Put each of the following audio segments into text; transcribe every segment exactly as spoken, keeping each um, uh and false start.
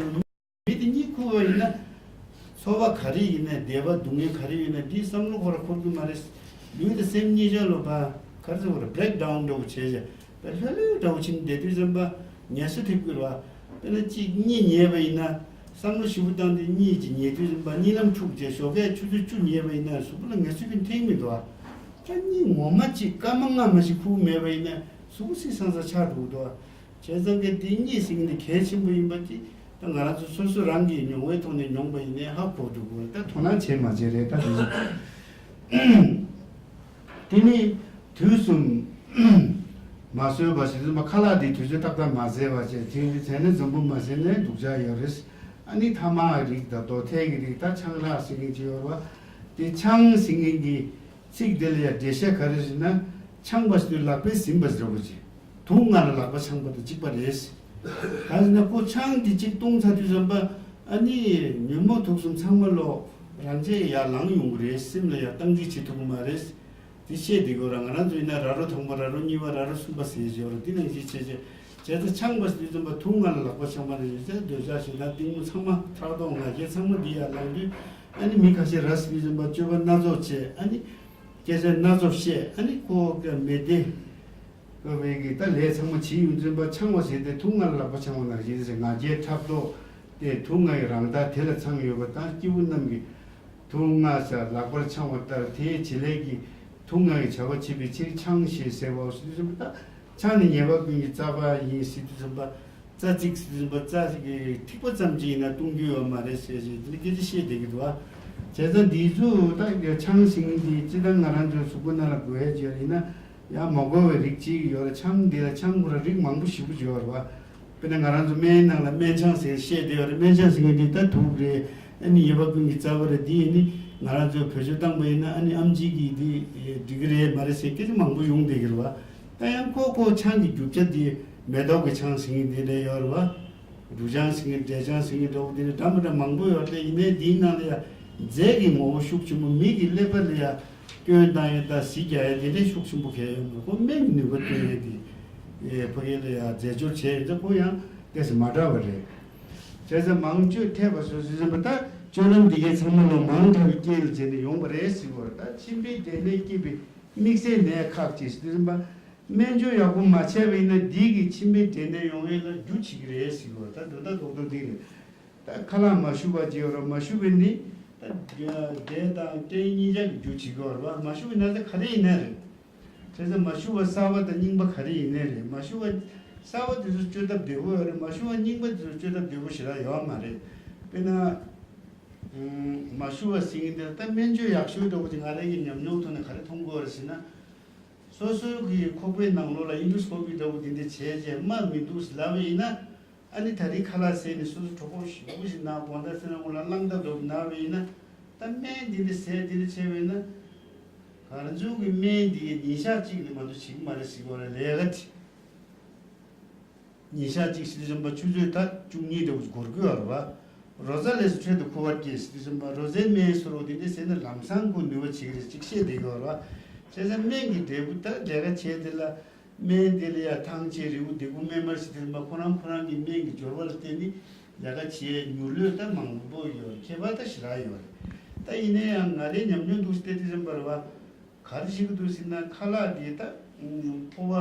མི་དེ་གཉིད་ཁུག་པ་ཡིན་ན། ཚོར་བ་ག་རེ་ཡིན་ན། བདེ་བ་སྡུག་བསྔལ་ག་རེ་ཡིན་ན། དེའི་བསམ་བློ་ཁོ་ར་འཁོར་གྱི་མ་རེད། ལུས་དང་སེམས་གཉིས་ཆ་ལོ་པ་ག་རེ་ཟེར་བ་རེད། བྷེ་རེག་ཌའུན་འདྲ་བོ་བྱས་བྱས་པའི་ལྷོད་ལྷོད་འདྲ་བོ་ཕྱིན་བསྡད་དུས་ཙམ་པ་ངལ་གསོ་ཐེབས་ཀྱི་རེད་བ། དཔེར་ན་གཅིག་གཉིད་ཉལ་བ་ཡིན་ན། བསམ་བློ་ཞིབ་པོ་བཏང་སྟེ་གཉིད་ཅིག་ཉལ་དུས་ཙམ་པ་གཉིད་ལམ་འཁྲུག་བྱས། ཞོགས་ཀས་ཆུ་ཚོད་བཅུ་ཉལ་བ་ཡིན་ན་གཟུགས་པོ་ལ་ངལ་གསོ་ཁྱོན་ཐེངས་མི་འདུག་བ། ད་གཉིད་ངོ་མ་གཅིག་སྐར་མ་ལྔ་མ་ཞིག་ཁུག་མེད་པ་ཡིན་ན་གཟུགས་པོ་སིང་སང་ས་ཆགས་འགྲོ་གི་འདུག་བ། བྱས་ཙང་གི་འདི་གཉིད་ཟེར་མཁན་འདི་གལ་ཆེན་པོ་ཡིན་པ་ཅིག་ད་ང་རང་ཚོ་སོ་སོ་རང་གིས་མྱོང་བའི་ཐོག་ནས་མྱོང་པ་ཡིན་ནའི་ཧ་གོ་འགྲོ་དགོས། ད་དོ་སྣང་བྱེད་མ་བྱེད་རེད། ད་དེ་བཞིན་དེ་ནི་དུས་གསུམ་མ་བཟོད་པ་ཞིག་ཙམ་པ་ཁ་ལག་འདི་དུས་ཚོད་ཏག་ཏག་མ་བཟས་པ་བྱས། དེ་བཟས་ན་འཛམ་བུ་མ་བཟས་ན་སྡུག་ཅག་ཡོད་རེད། ཨ་ནི་ཐ་མག་རིགས་དང་རྡོ་ཐལ་གྱི་རིགས། ད་ཆང་རག་ཟེར་མཁན་ཅིག་ཡོད་རེད་བ། དེ་ཆང་ཟེར་མཁན་གྱི་ཚིག་དེ་ལ་ཡང་འགྲེལ་བཤད་ག་རེ་ཟེར་ན། ཆང་བ་ཟེར་དུས་ལག་པས་ཟིན་པ་ཟེར་བ་ཅིག་དུག་ལྔ་ལ་ལག་པ་འཆང་བ་དང་གཅིག་པ་རེད། གང་ཟེར་ན་ཁོ་ཆང་འདི་གཅིག་བཏུང་ཚར་དུས་ཙམ་པ་ཨ་ནི་ཉོན་མོངས་དུག་གསུམ་ཚང་མ་ལོ་རང་རྗེས་ཡར་ལངས་ཡོང་གི་རེད། སེམས་ལ་ཡང་བཏང་འཛིན་བྱེད་ཐུབ་ཀྱི་མ་རེད། དེ་བཤད་བསྡད་དགོས་ར། ང་རང་ཚོ་ཡིན་ན་ར་རོ་དང་པོ། ར་རོ་གཉིས་པ། ར་རོ་གསུམ་པ་ཟེར་ཡོད་ར། དེ་ནང་བཞིན་བྱས་བྱས་བྱས་ཙང་ཆང་བ་ཟེར་དུས་ཙམ་པ་དུག་ལྔ་ལ་ལག་པ་འཆང་བ་ནང་བཞིན་བྱས། འདོད་ཆགས་ཞེ་སྡང་གཏི་མུག་ཚང་མ་ཕྲག་དོག་ང་རྒྱལ་ཚང་མ་འདི་ཡར་ལངས་དུས་ཨ་ནི་མི་ཁ་ཤས་ར་ཟེར་དུས་ཙམ་པ་སྤྱོད་པ་སྣ་ཚོགས་བྱས། ཨ་ནི་སྐད་ཆ་སྣ་ཚོགས་བཤད། ཨ་ནི་ཁོ་གི་མི་བདེ་བའི་གི་ད་ལས་ཚང་མ་བྱེད་ཡོང་དུས་ཙམ་པ་ཆང་བ་ཟེར་དེ་དུག་ལྔ་ལ་ལག་པ་འཆང་བ་ནང་བཞིན་ཟེར། ང་རྒྱལ་ཕྲག་དོག་དེ་དུག་ལྔ་ཡི་རང་མདངས་དེ་ལ་ཚང་ཡོད་པ་དང་། སྐྱེས་བུ་རྣམས་ཀྱིས་དུག་ལྔ་ཟེར་ལག་པར་འཆང་བ་ལྟར་དེའི་བྱེད་ལས་ཀྱི་དུག་ལྔ་ཡི་བྱ་བ་བྱེད་པའི་ཕྱིར་ཆང་ཞེས་ཟེར་བའོ་ཟེར་དུས་ཙམ་པ། ད་ཆང་ནི་ཉེས་པ་ཀུན་གྱི་རྩ་བ་ཡིན་ཟེར་དུས་ཙམ་པ། རྩ་ཚིག་ཟེར་དུས་ཙམ་པ་རྩ་གི་ཐིགས་པ་ཙམ་ཅིག་ཡིན་ན་བཏུང་རྒྱུ་ཡོད་མ་རེད་ཟེར་ཞིག་འདི་ནི་སྐད་ཆ་བཤད་བསྡད་ཀྱི་འདུག་བ། བྱས་ཙང་འདི་ཚོ་ད་ཆང་ཟེར་མཁན་འདི་སྤྱིར་བཏང་ང་རང་ཚོའི་གཟུགས་པོ་ནང་ལ་དགོས་ཡ་ཅིག་ཡོད་ཡིན་ན་ཡང་མ་དགོས་པའི་རིགས་ཅིག་ཡོད་རེད། ཆང་འདི་ལ་ཆང་ཁོ་ར་རིགས་མང་པོ་ཞེ་པོ་ཅིག་ཡོད་རེད་བ། དཔེར་ན་ང་རང་ཚོ་སྨན་ནང་ལ་སྨན་ཆང་ཟེར་བཤད་བསྡད་ཡོད་རེད། སྨན་ཆང་ཟེར་མཁན་འདི་ད་དུག་རེད། ཨ་ནི་ཉེས་པ་ཀུན་གྱི་རྩ་བ་རེད། འདི་ཨ་ནི་ང་རང་ཚོས་བེད་སྤྱོད་བཏང་པ་ཡིན་ན་ཨ་ནི་ཨེམ་ཆི་གིས་འདི་འགྲིག་གི་རེད་མ་རེད་ཟེར་སྐད་ཆ་མང་པོ་ཡོང་བསྡད་ཀྱི་རེད་བ། ད་ཡང་ཁོ་ཁོ་ཆང་གི་རྒྱུ་ཆ་འདི་མེ་ཏོག་གི་ཆང་ཟེར་མཁན་འདི་འདྲ་ཡོད་རེད་བ། འབྲུ་ཆང་ཟེར་མཁན། འབྲས་ཆང་ཟེར་མཁན་འདྲ་བོ་འདི་འདྲ་འདྲ་མི་འདྲ་མང་པོ་ཡོད་རེད། ཡིན་ནའི་འདིའི་ནང་ལ་ཡང་རྫས་ཀྱི་ངོ་བོ་ཤུགས་ཆེན་པོ། མི་གི་ཀླད་པ་ལ་ཡང་སྐྱོན་བཏང་ཡས་དང་གཟི་རྒྱག་ཡས་དེ་འདྲའི་ཤུགས་ཆེན་པོ་གང་ཡང་མེད། ཁོ་སྨན་གྱི་ནུས་པ་བཏོན་ཡས་དེ་ཕ་གི་ལ་ཡང་རྫས་སྦྱོར་བྱས་ཡོད་ཙང་ཁོ་ཡང་ཏོག་ཙམ་མ་འདྲ་བ་རེད། བྱས་ཙང་མང་སྤྱོད་ཐེབས་པ་སོ་སོའི་ཟིན་པ་ད་སྤྱོད་ལམ་འདི་གའི་ཚང་མ་ལོ་མང་དྲགས་པའི་རྐྱེན་ལ་བྱས་ནས་ཡོང་བ་རེད་ཟེར་བ་རེད། ད་མཆིན་པའི་འབྲས་ནད་སྐྱེད་པའི་དམིགས་བསལ་ནད་ཁག་ཅིག་ཟེར་དུས་ཙམ་པ། སྨན་བཅོས་ཡག་པོ་མ་བྱས་པ་ཡིན་ན་འདི་གི་མཆིན་པའི་འབྲས་ནད་ཡོང་ཡས་ལ་རྒྱུ་བྱེད་ཀྱི་རེད་ཟེར་བ། ད་དོན་དག་རྡོག་རྡོག་འདི་རེད། ད་ཁ་ལག་མ་ཞུ་བ་ཅིག་ཡོད་ར། མ་ཞུ་བས་ནི་ད་འབྲས་དང་སྐྲན་གཉིས་ཆ་གི་རྒྱུ་བྱེད་ཀྱི་ཡོད་ར་བ། མ་ཞུ་བའི་ན་ཚ་ག་རེ་ཡིན་ན་རེད། བྱས་ཙང་མ་ཞུ་བ་གསར་བ་དང་རྙིང་པ་ག་རེ་ཡིན་ནའི་རེད། མ་ཞུ་བ་གསར་བ་དེ་ཚོ་བཅོས་ཐབས་བདེ་པོ་ཡོད་རེད། མ་ཞུ་བ་རྙིང་པ་དེ་ཚོ་བཅོས་ཐབས་བདེ་པོ་ཞེ་དྲག་ཡོད་མ་རེད། དཔེར་ན། ཨུམ། མ་ཞུ་བ་ཟེར་མཁན་དེ་ལ་ད་སྨན་བཅོས་ཡག་ཤོས་འདྲ་བོ་ཅིག་ང་རང་གི་ཉམས་མྱོང་ཐོག་ནས་ག་རེ་མཐོང་གི་ཡོད་རེད་ཟེར་ན། སོ་སོའི་གི་ཁོག་པའི་ནང་ལོགས་ལ་ཨིན་ཌོ་སི་ཀོ་པི་འདྲ་བོ་དེ་འདྲ་བྱས་རྗེས་རྨ་མི་འདུག་ཟེར་ལབ་པ་ཡིན་ན། ཨ་ནི་ད་རེས་ཁ་ལག་ཟས་ནས་སོ་སོ་གྲོད་ཁོག་ཞེ་པོ་ཞིག་ན། དགོང་དག་ཚེ་ན་ངོ་ལ་རླངས་ཐག་འགྲོ་གི་ན་བ་ཡིན་ན། ད་སྨན་འདི་འདྲ་ཟས་འདི་འདྲ་བྱས་པ་ཡིན་ན། ང་རང་ཚོའི་གི་སྨན་འདི་ཉིན་ཞག་གཅིག་ནས་མ་གཏོགས་བྱེད་ཀྱི་མ་རེད་ཟེར་གྱི་ཡོད་རེད། ལས་ཀ་དེ། ཉིན་ཞག་གཅིག་ཟེར་དུས་ཙམ་པ་ཆུ་ཚོད་ད་བཅུ་གཉིས་འདྲ་བོ་འགོར་གྱི་ཡོད་རེད་བ། རོ་ཙ་ལས་སུ་འཕྲལ་དུ་ཁུ་བ་སྐྱེས་ཟེར་དུས་ཙམ་པ་རོ་ཙའི་སྨན་སོ་རོ་དེ་འདྲ་ཟས་ན་ལམ་སང་ཁོ་ནུས་པ་བྱེད་ཀྱི་རེད་ཅིག་བཤད་བསྡད་ཀྱི་ཡོད་རེད་བ། བྱས་ཙང་སྨན་གྱི་འབྲས་བུ་ད་ལས་ཀ་བྱས་དེ་ལ། སྨན་དེ་ལ་ཡང་ཐང་ཆད་རེའུ་ལྡེ་གུ་སྨན་མར་ཟེར་དུས་ཙམ་པ་ཁོ་རང་ཁོ་རང་གི་སྨན་གྱི་སྦྱོར་བ་ལ་བརྟེན་ནས་ལས་ཀ་བྱེད་མྱུར་ལྷོད་ད་མང་པོ་ཡོད་རེད། ཁྱད་པར་ད་ཞེ་དྲག་ཡོད་རེད། ད་ཡིན་ན་ཡང་ང་རའི་ཉམས་མྱོང་འདུག་སེ་བལྟས་དུས་ཙམ་པ་རེད་བ། ག་རེ་བྱེད་ཀྱི་འདུག་ཟེར་ན། ཁ་ལག་འདི་ད་ཕོ་བ་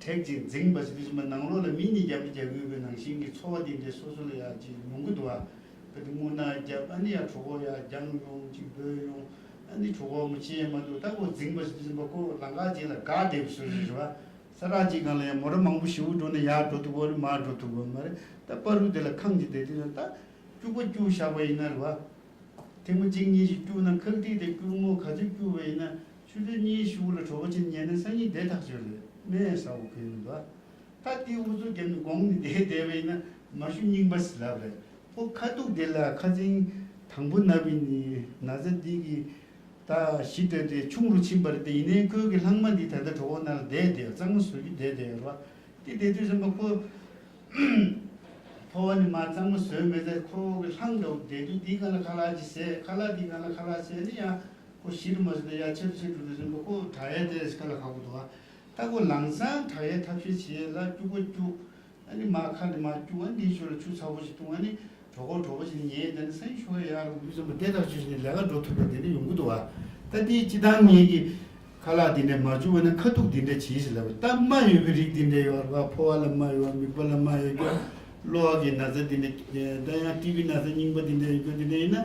དྲེག་ཅིང་འཛིངས་པ་ཟེར་དུས་ཙམ་པ་ནང་ལོགས་ལ་མི་གཉིས་རྒྱབ་ཏུ་རྒྱག་གི་ཡོད་པའི་ནང་བཞིན་གྱི་ཚོར་བ་འདི་འདྲའི་སོ་སོ་ལ་ཡག་ཅིག་ཡོང་གི་འདུག་བ། ད་དེ་རྔུལ་ནག་རྒྱབ། ཨ་ནི་ཡང་གྲོད་ཁོག་ཡང་རྒྱང་ཡོང་ཅིག་འབོད་ཡོང་། ཨ་ནི་གྲོད་ཁོག་མི་ཆེ་མ་འདུག་ད་ཁོ་འཛིངས་པ་ཟེར་དུས་ཙམ་པ་ཁོ་ལམ་ཁ་ཅིག་ལ་འགག་བསྡད་པའི་བཟོ་ཞིག་རེད་བ། ས་རག་ཅིག་སྒང་ལ་ཡང་མོ་ཊ་མང་པོ་ཞེ་པོ་འགྲོ་ན་ཡར་འགྲོ་ཐུབ་ཀྱི་ཡོད་རེད། མར་འགྲོ་ཐུབ་ཀྱི་ཡོད་མ་རེད། ད་བར་དུ་དེ་ལ་ཁེངས་ཅིག་བསྡད་དུས་ད་སྐྱུག་པ་སྐྱུག་བཞག་པ་ཡིན་ན་རེད་བ། ཐེངས་མ་གཅིག་གཉིས་ཤིག་སྐྱུག་ན་ཁག་ཐིག་དེ་སྐྱུག་མོ་ག་ཚོད་སྐྱུག་པ་ཡིན་ན་ཆུ་ཚོད་གཉིས་གཞུག་ལ་གྲོད་པ་ཕྱིན་ཉལ་ན་སང་ཉིན་བདེ་ཐག་ཆོད་རེད། སྨན་ཟ་དགོས་ཀྱི་མི་འདུག་ད་དེ་ཨུ་ཚུགས་བརྒྱབ་ནས་དགོངས་ནས་བསྡད་བསྡད་པ་ཡིན་ན་མ་ཞུ་རྙིང་པ་ཟེར་ལབ་རེད། ཁོ་ཁ་ཐུག་དེ་ལ་ཁ་སང་དང་པོ་ན་བའི་ནི་ན་ཚ་འདི་གི་ད་ཞི་སྟེ་དེ་ཆུང་རུ་ཕྱིན་པ་རེད་དེ། ཡིན་ནའི་ཁོའི་གི་ལྷག་མ་འདི་ད་ལྟ་གྲོད་ཁོག་ནང་ལ་བསྡད་བསྡད་གཙང་མ་བཟོ་རྒྱུ་བསྡད་བསྡད་ཡོད་རེད་བ། དེ་བསྡད་དུས་ཙམ་པ་ཁོ། ཕོ་བ་ནི་མར་གཙང་མ་བཟོས་མེད་ཚེ་ཁོ་གི་ལྷང་འདྲ་བོ་བསྡད་དུས་འདིའི་སྒང་ལ་ཁ་ལག་ཅིག་བཟས། ཁ་ལག་འདིའི་སྒང་ལ་ཁ་ལག་བཟས་ནི་ཡང་ཁོ་ཞི་རུ་མ་སོང་ན་ཡང་ཆེ་རུ་ཆེ་རུ་འགྲོ་དུས་ཙམ་པ་ཁོ་དྲག་ཡས་དེ་ཁ་ལ་ཁག་པོ་འདུག་ད་ཁོ་ལམ་སང་དྲག་ཡས་ཐབས་ཤེས་བྱེད་ཡས་ལ་སྐྱུག་པ་སྐྱུག་ཨ་ནི་མར་ཁ་ནས་མར་བསྐྱུག་ཨ་ནི་དེའི་ཞོར་ལ་ཆུ་ཚ་པོ་ཞིག་བཏུང་ཨ་ནི་གྲོད་ཁོག་དྲོ་པོ་ཞིག་ཉལ་དེ་ནི་སེམས་ཤོར་ཡག་རུ་འདུག་བསམ་པ་དེ་ཐག་ཆོད་ཞིག་ནས་ལས་ཀ་འགྲོ་ཐུབ་པ་དེ་འདྲ་ཡོང་གི་འདུག་བ། ད་དེའི་སྤྱི་བཏང་ངེད་ཀྱི་ཁ་ལག་དེ་འདྲ་མ་བྱུང་བ་ན་ཁ་ཐུག་དེ་འདྲ་བྱེད་ཞིག་ལབ་ད་རྨ་ཡོད་པའི་རིགས་དེ་འདྲ་ཡོད་རེད་བ། ཕོ་བ་ལ་རྨ་ཡོད་བ། མིད་པ་ལ་རྨ་ཡོད་རྒྱུ། གློ་བ་གི་ན་ཚ་དེ་འདྲ་ད་ཡང་ཊི་བི་ན་ཚ་རྙིང་པ་དེ་འདྲ་ཡོད་རྒྱུ་དེ་འདྲ་ཡིན་ན།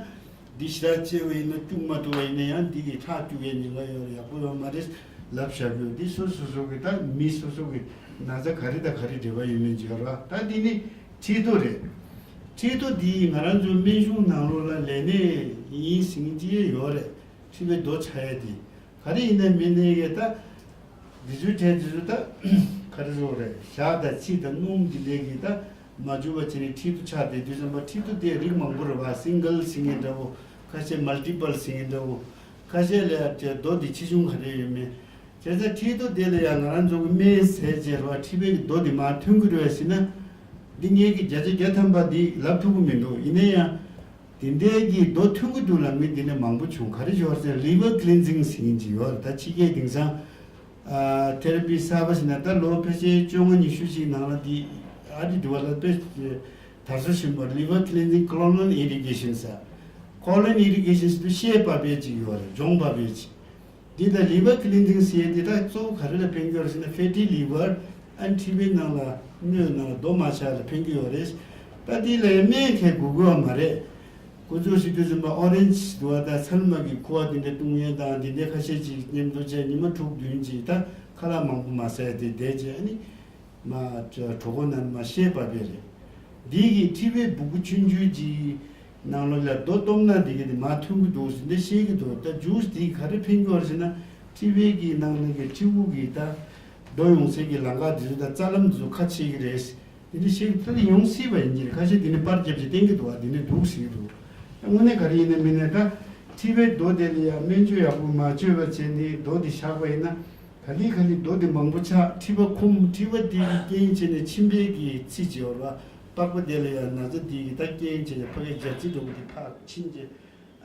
འདི་ཞེ་དྲག་ཆེ་བ་ཡིན་ན་བཅུག་མ་ཐུབ་པ་ཡིན་ན་ཡང་འདི་གི་ཁྲག་བཅུག་ཡས་ཉེན་ཁ་ཡོད་རེད། ཡག་པོ་ཡོད་མ་རེད་ལབ་བཞག་གི་ཡོད། འདི་སོ་སོ་སོ་གི་ད་མི་སོ་སོ་གི་ན་ཚ་ག་རེ་དང་ག་རེ་འབྲེལ་བ་ཡོད་མེད་ཅིག་ཡོད་རེད་བ། ད་འདི་ནི་མཁྲིས་རྡོ་རེད། མཁྲིས་རྡོ་འདི་ང་རང་ཚོའི་སྨན་གཞུང་ནང་ལོགས་ལ་ལས་སྣེ་ཡིན་ཟིན་གྱི་ཡོད་རེད། མཁྲིས་པའི་རྡོ་ཆགས་ཡས་འདི་ག་རེ་ཡིན་ན་མིན་ནའི་གི་ད། འདི་ཚོའི་གྲས་འདི་ཚོ་ད་ག་རེ་རོགས་རེད། ཞག་དང་ཚིལ་དང་སྣུམ་འདི་འདྲས་ཀྱིས་ད་མ་འཇུ་བ་བྱས་ནས་མཁྲིས་རྡོ་ཆགས་བསྡད་དུས་ཙམ་པ་མཁྲིས་རྡོ་དེ་རིགས་མང་པོ་རེད་བ། སིང་གལ་ཟེར་མཁན་འདྲ་བོ། ཁ་ཤས་མལ་ཊི་པལ་ཟེར་མཁན་འདྲ་བོ། ཁ་ཤས་ལ་ཡང་དེ་རྡོ་འདི་ཆེ་ཆུང་ག་རེ་ཡོད་མེད། བྱས་ཙང་མཁྲིས་རྡོ་དེ་ལ་ཡང་ང་རང་ཚོ་གི་སྨན་ཟས་བྱས་རེད་བ། མཁྲིས་པའི་གི་རྡོ་འདི་མར་ཐོན་གི་རེད་བས་ཟེར་ན། འདི་ངེད་ཀྱི་བརྒྱ་ཆ་བརྒྱ་ཐམ་པ་འདི་ལབ་ཐུབ་གི་མི་འདུག་ཡིན་ན་ཡང་། དེ་འདྲའི་གི་རྡོ་ཐོན་གི་འདུག་ལབ་མཁན་དེ་འདྲ་མང་པོ་བྱུང་། ག་རེ་ཞུ་བ་ཟེར་ན་ལི་ཝར་ཁི་ལིན་ཛིང་ཟེར་མཁན་ཅིག་ཡོད་རེད། ད་ཕྱི་རྒྱལ་དེང་སང་ཨ་ཐེ་ར་པི་གསར་པ་ཞིག་ན་ད་ལོ་ཕལ་ཆེར་བཅོ་ལྔ་ཉི་ཤུ་ཞིག་ནང་ལ་འདི་ཨ་རི་འདི་བ་ལ་དཔེ་དར་སྲོལ་ཞིག་ཡོད་རེད། ལི་ཝར་ཁི་ལིན་ཛིང་ཁོ་ལོ་ནལ་ཨི་རི་གེ་ཤན་ཟེར། ཁོ་ལོ་ནལ་ཨི་རི་གེ་ཤན་ཟེར་དུས་ཤེད་འབབ་པའི་ཅིག་ཡོད་རེད། གྱོང་འབབ་པའི་ཅིག་འདི་ལ་ལི་ཝར་ཁི་ལིན་ཛིང་ཟེར་ཡས་འདི་དག་གཙོ་བོ་ག་རེ་ལ་ཕན་གྱི་ཡོད་རེད་ཟེར་ན་ཕེ་ཊི་ལི་ཝར་ཨ་མཁྲིས་པའི་ནང་ལ་སྣོད་ནང་ལ་རྡོ་མ་ཆགས་ལ་ཕན་གྱི་ཡོད་རེད། ད་འདི་ལ་ཡང་སྨན་ཁས་དགོས་ཀྱི་ཡོད་མ་རེད། ཁོ་ཚོས་ཟེར་དུས་ཙམ་པ་ཨོ་རེན་ཇི་འདུག་བ། ད་ཚལ་མ་གི་ཁུ་བ་འདི་འདྲ་བཏུང་ཡས་དང་འདི་འདྲ་ཁ་ཤས་ཅིག་མཉམ་དུ་བྱས་ཉི་མ་དྲུག་བདུན་ཅིག་ད་ཁ་ལག་མང་པོ་མ་ཟས་དེ་བསྡད་རྗེས་ཨ་ནི། མ་གྲོད་ཁོག་ནང་མ་ཤེས་པ་བས་རེད། འདི་གི་མཁྲིས་པའི་སྦུ་གུ་ཆུང་ཆུང་གི་ནང་ལོགས་ལ་རྡོ་གཏོང་ན་འདི་གི་དེ་མ་ཐོན་གི་འདུག་ཟེར་འདི་ཤེས་ཀྱི་འདུག་ད་ཇུས་འདི་ག་རེ་ཕན་གྱི་ཡོད་རེད་ཟེར་ན་མཁྲིས་པའི་གི་ནང་ནས་གི་མཁྲིས་པ་གི་ད་རྡོ་ཡོང་སའི་གི་ལམ་ཁ་འདི་ཚོ་ད་རྩ་ལམ་འདི་ཚོ་ཁ་ཕྱེ་གི་རེད། འདི་འདྲ་ཤེས་ཀྱི་ད་ཡོང་སྲིད་པ་ཡིན་གྱི་རེད། ཁ་ཤས་འདི་ནས་པར་རྒྱབ་ཅིག་བསྟན་གྱི་འདུག་ཨ་འདི་ནས་འདུག་ཟེར་གྱི་འདུག་དངོས་གནས་ག་རེ་ཡིན་ན་མིན་ན་ད་མཁྲིས་པའི་རྡོ་དེ་ལ་ཡང་སྨན་བཅོས་ཡག་པོ་མ་བཅོས་པ་བྱས་ནས་རྡོ་འདི་བཞག་པ་ཡིན་ན། ག་ལེ་ག་ལེ་རྡོ་འདི་མང་པོ་ཆགས། མཁྲིས་པ་ཁོམ། མཁྲིས་པ་འདི་གི་རྐྱེན་བྱས་ནས་མཆིན་པའི་གི་ཚིལ་བྱེད་པ་ར། པགས་པ་དེ་ལ་ཡང་ན་ཚ་འདི་གི་ད་རྐྱེན་བྱས་ནས་ཕ་གིའི་རྒྱ་ཚིལ་འགྲོ་གི་འདི་ཕར་ཕྱིན་བྱས།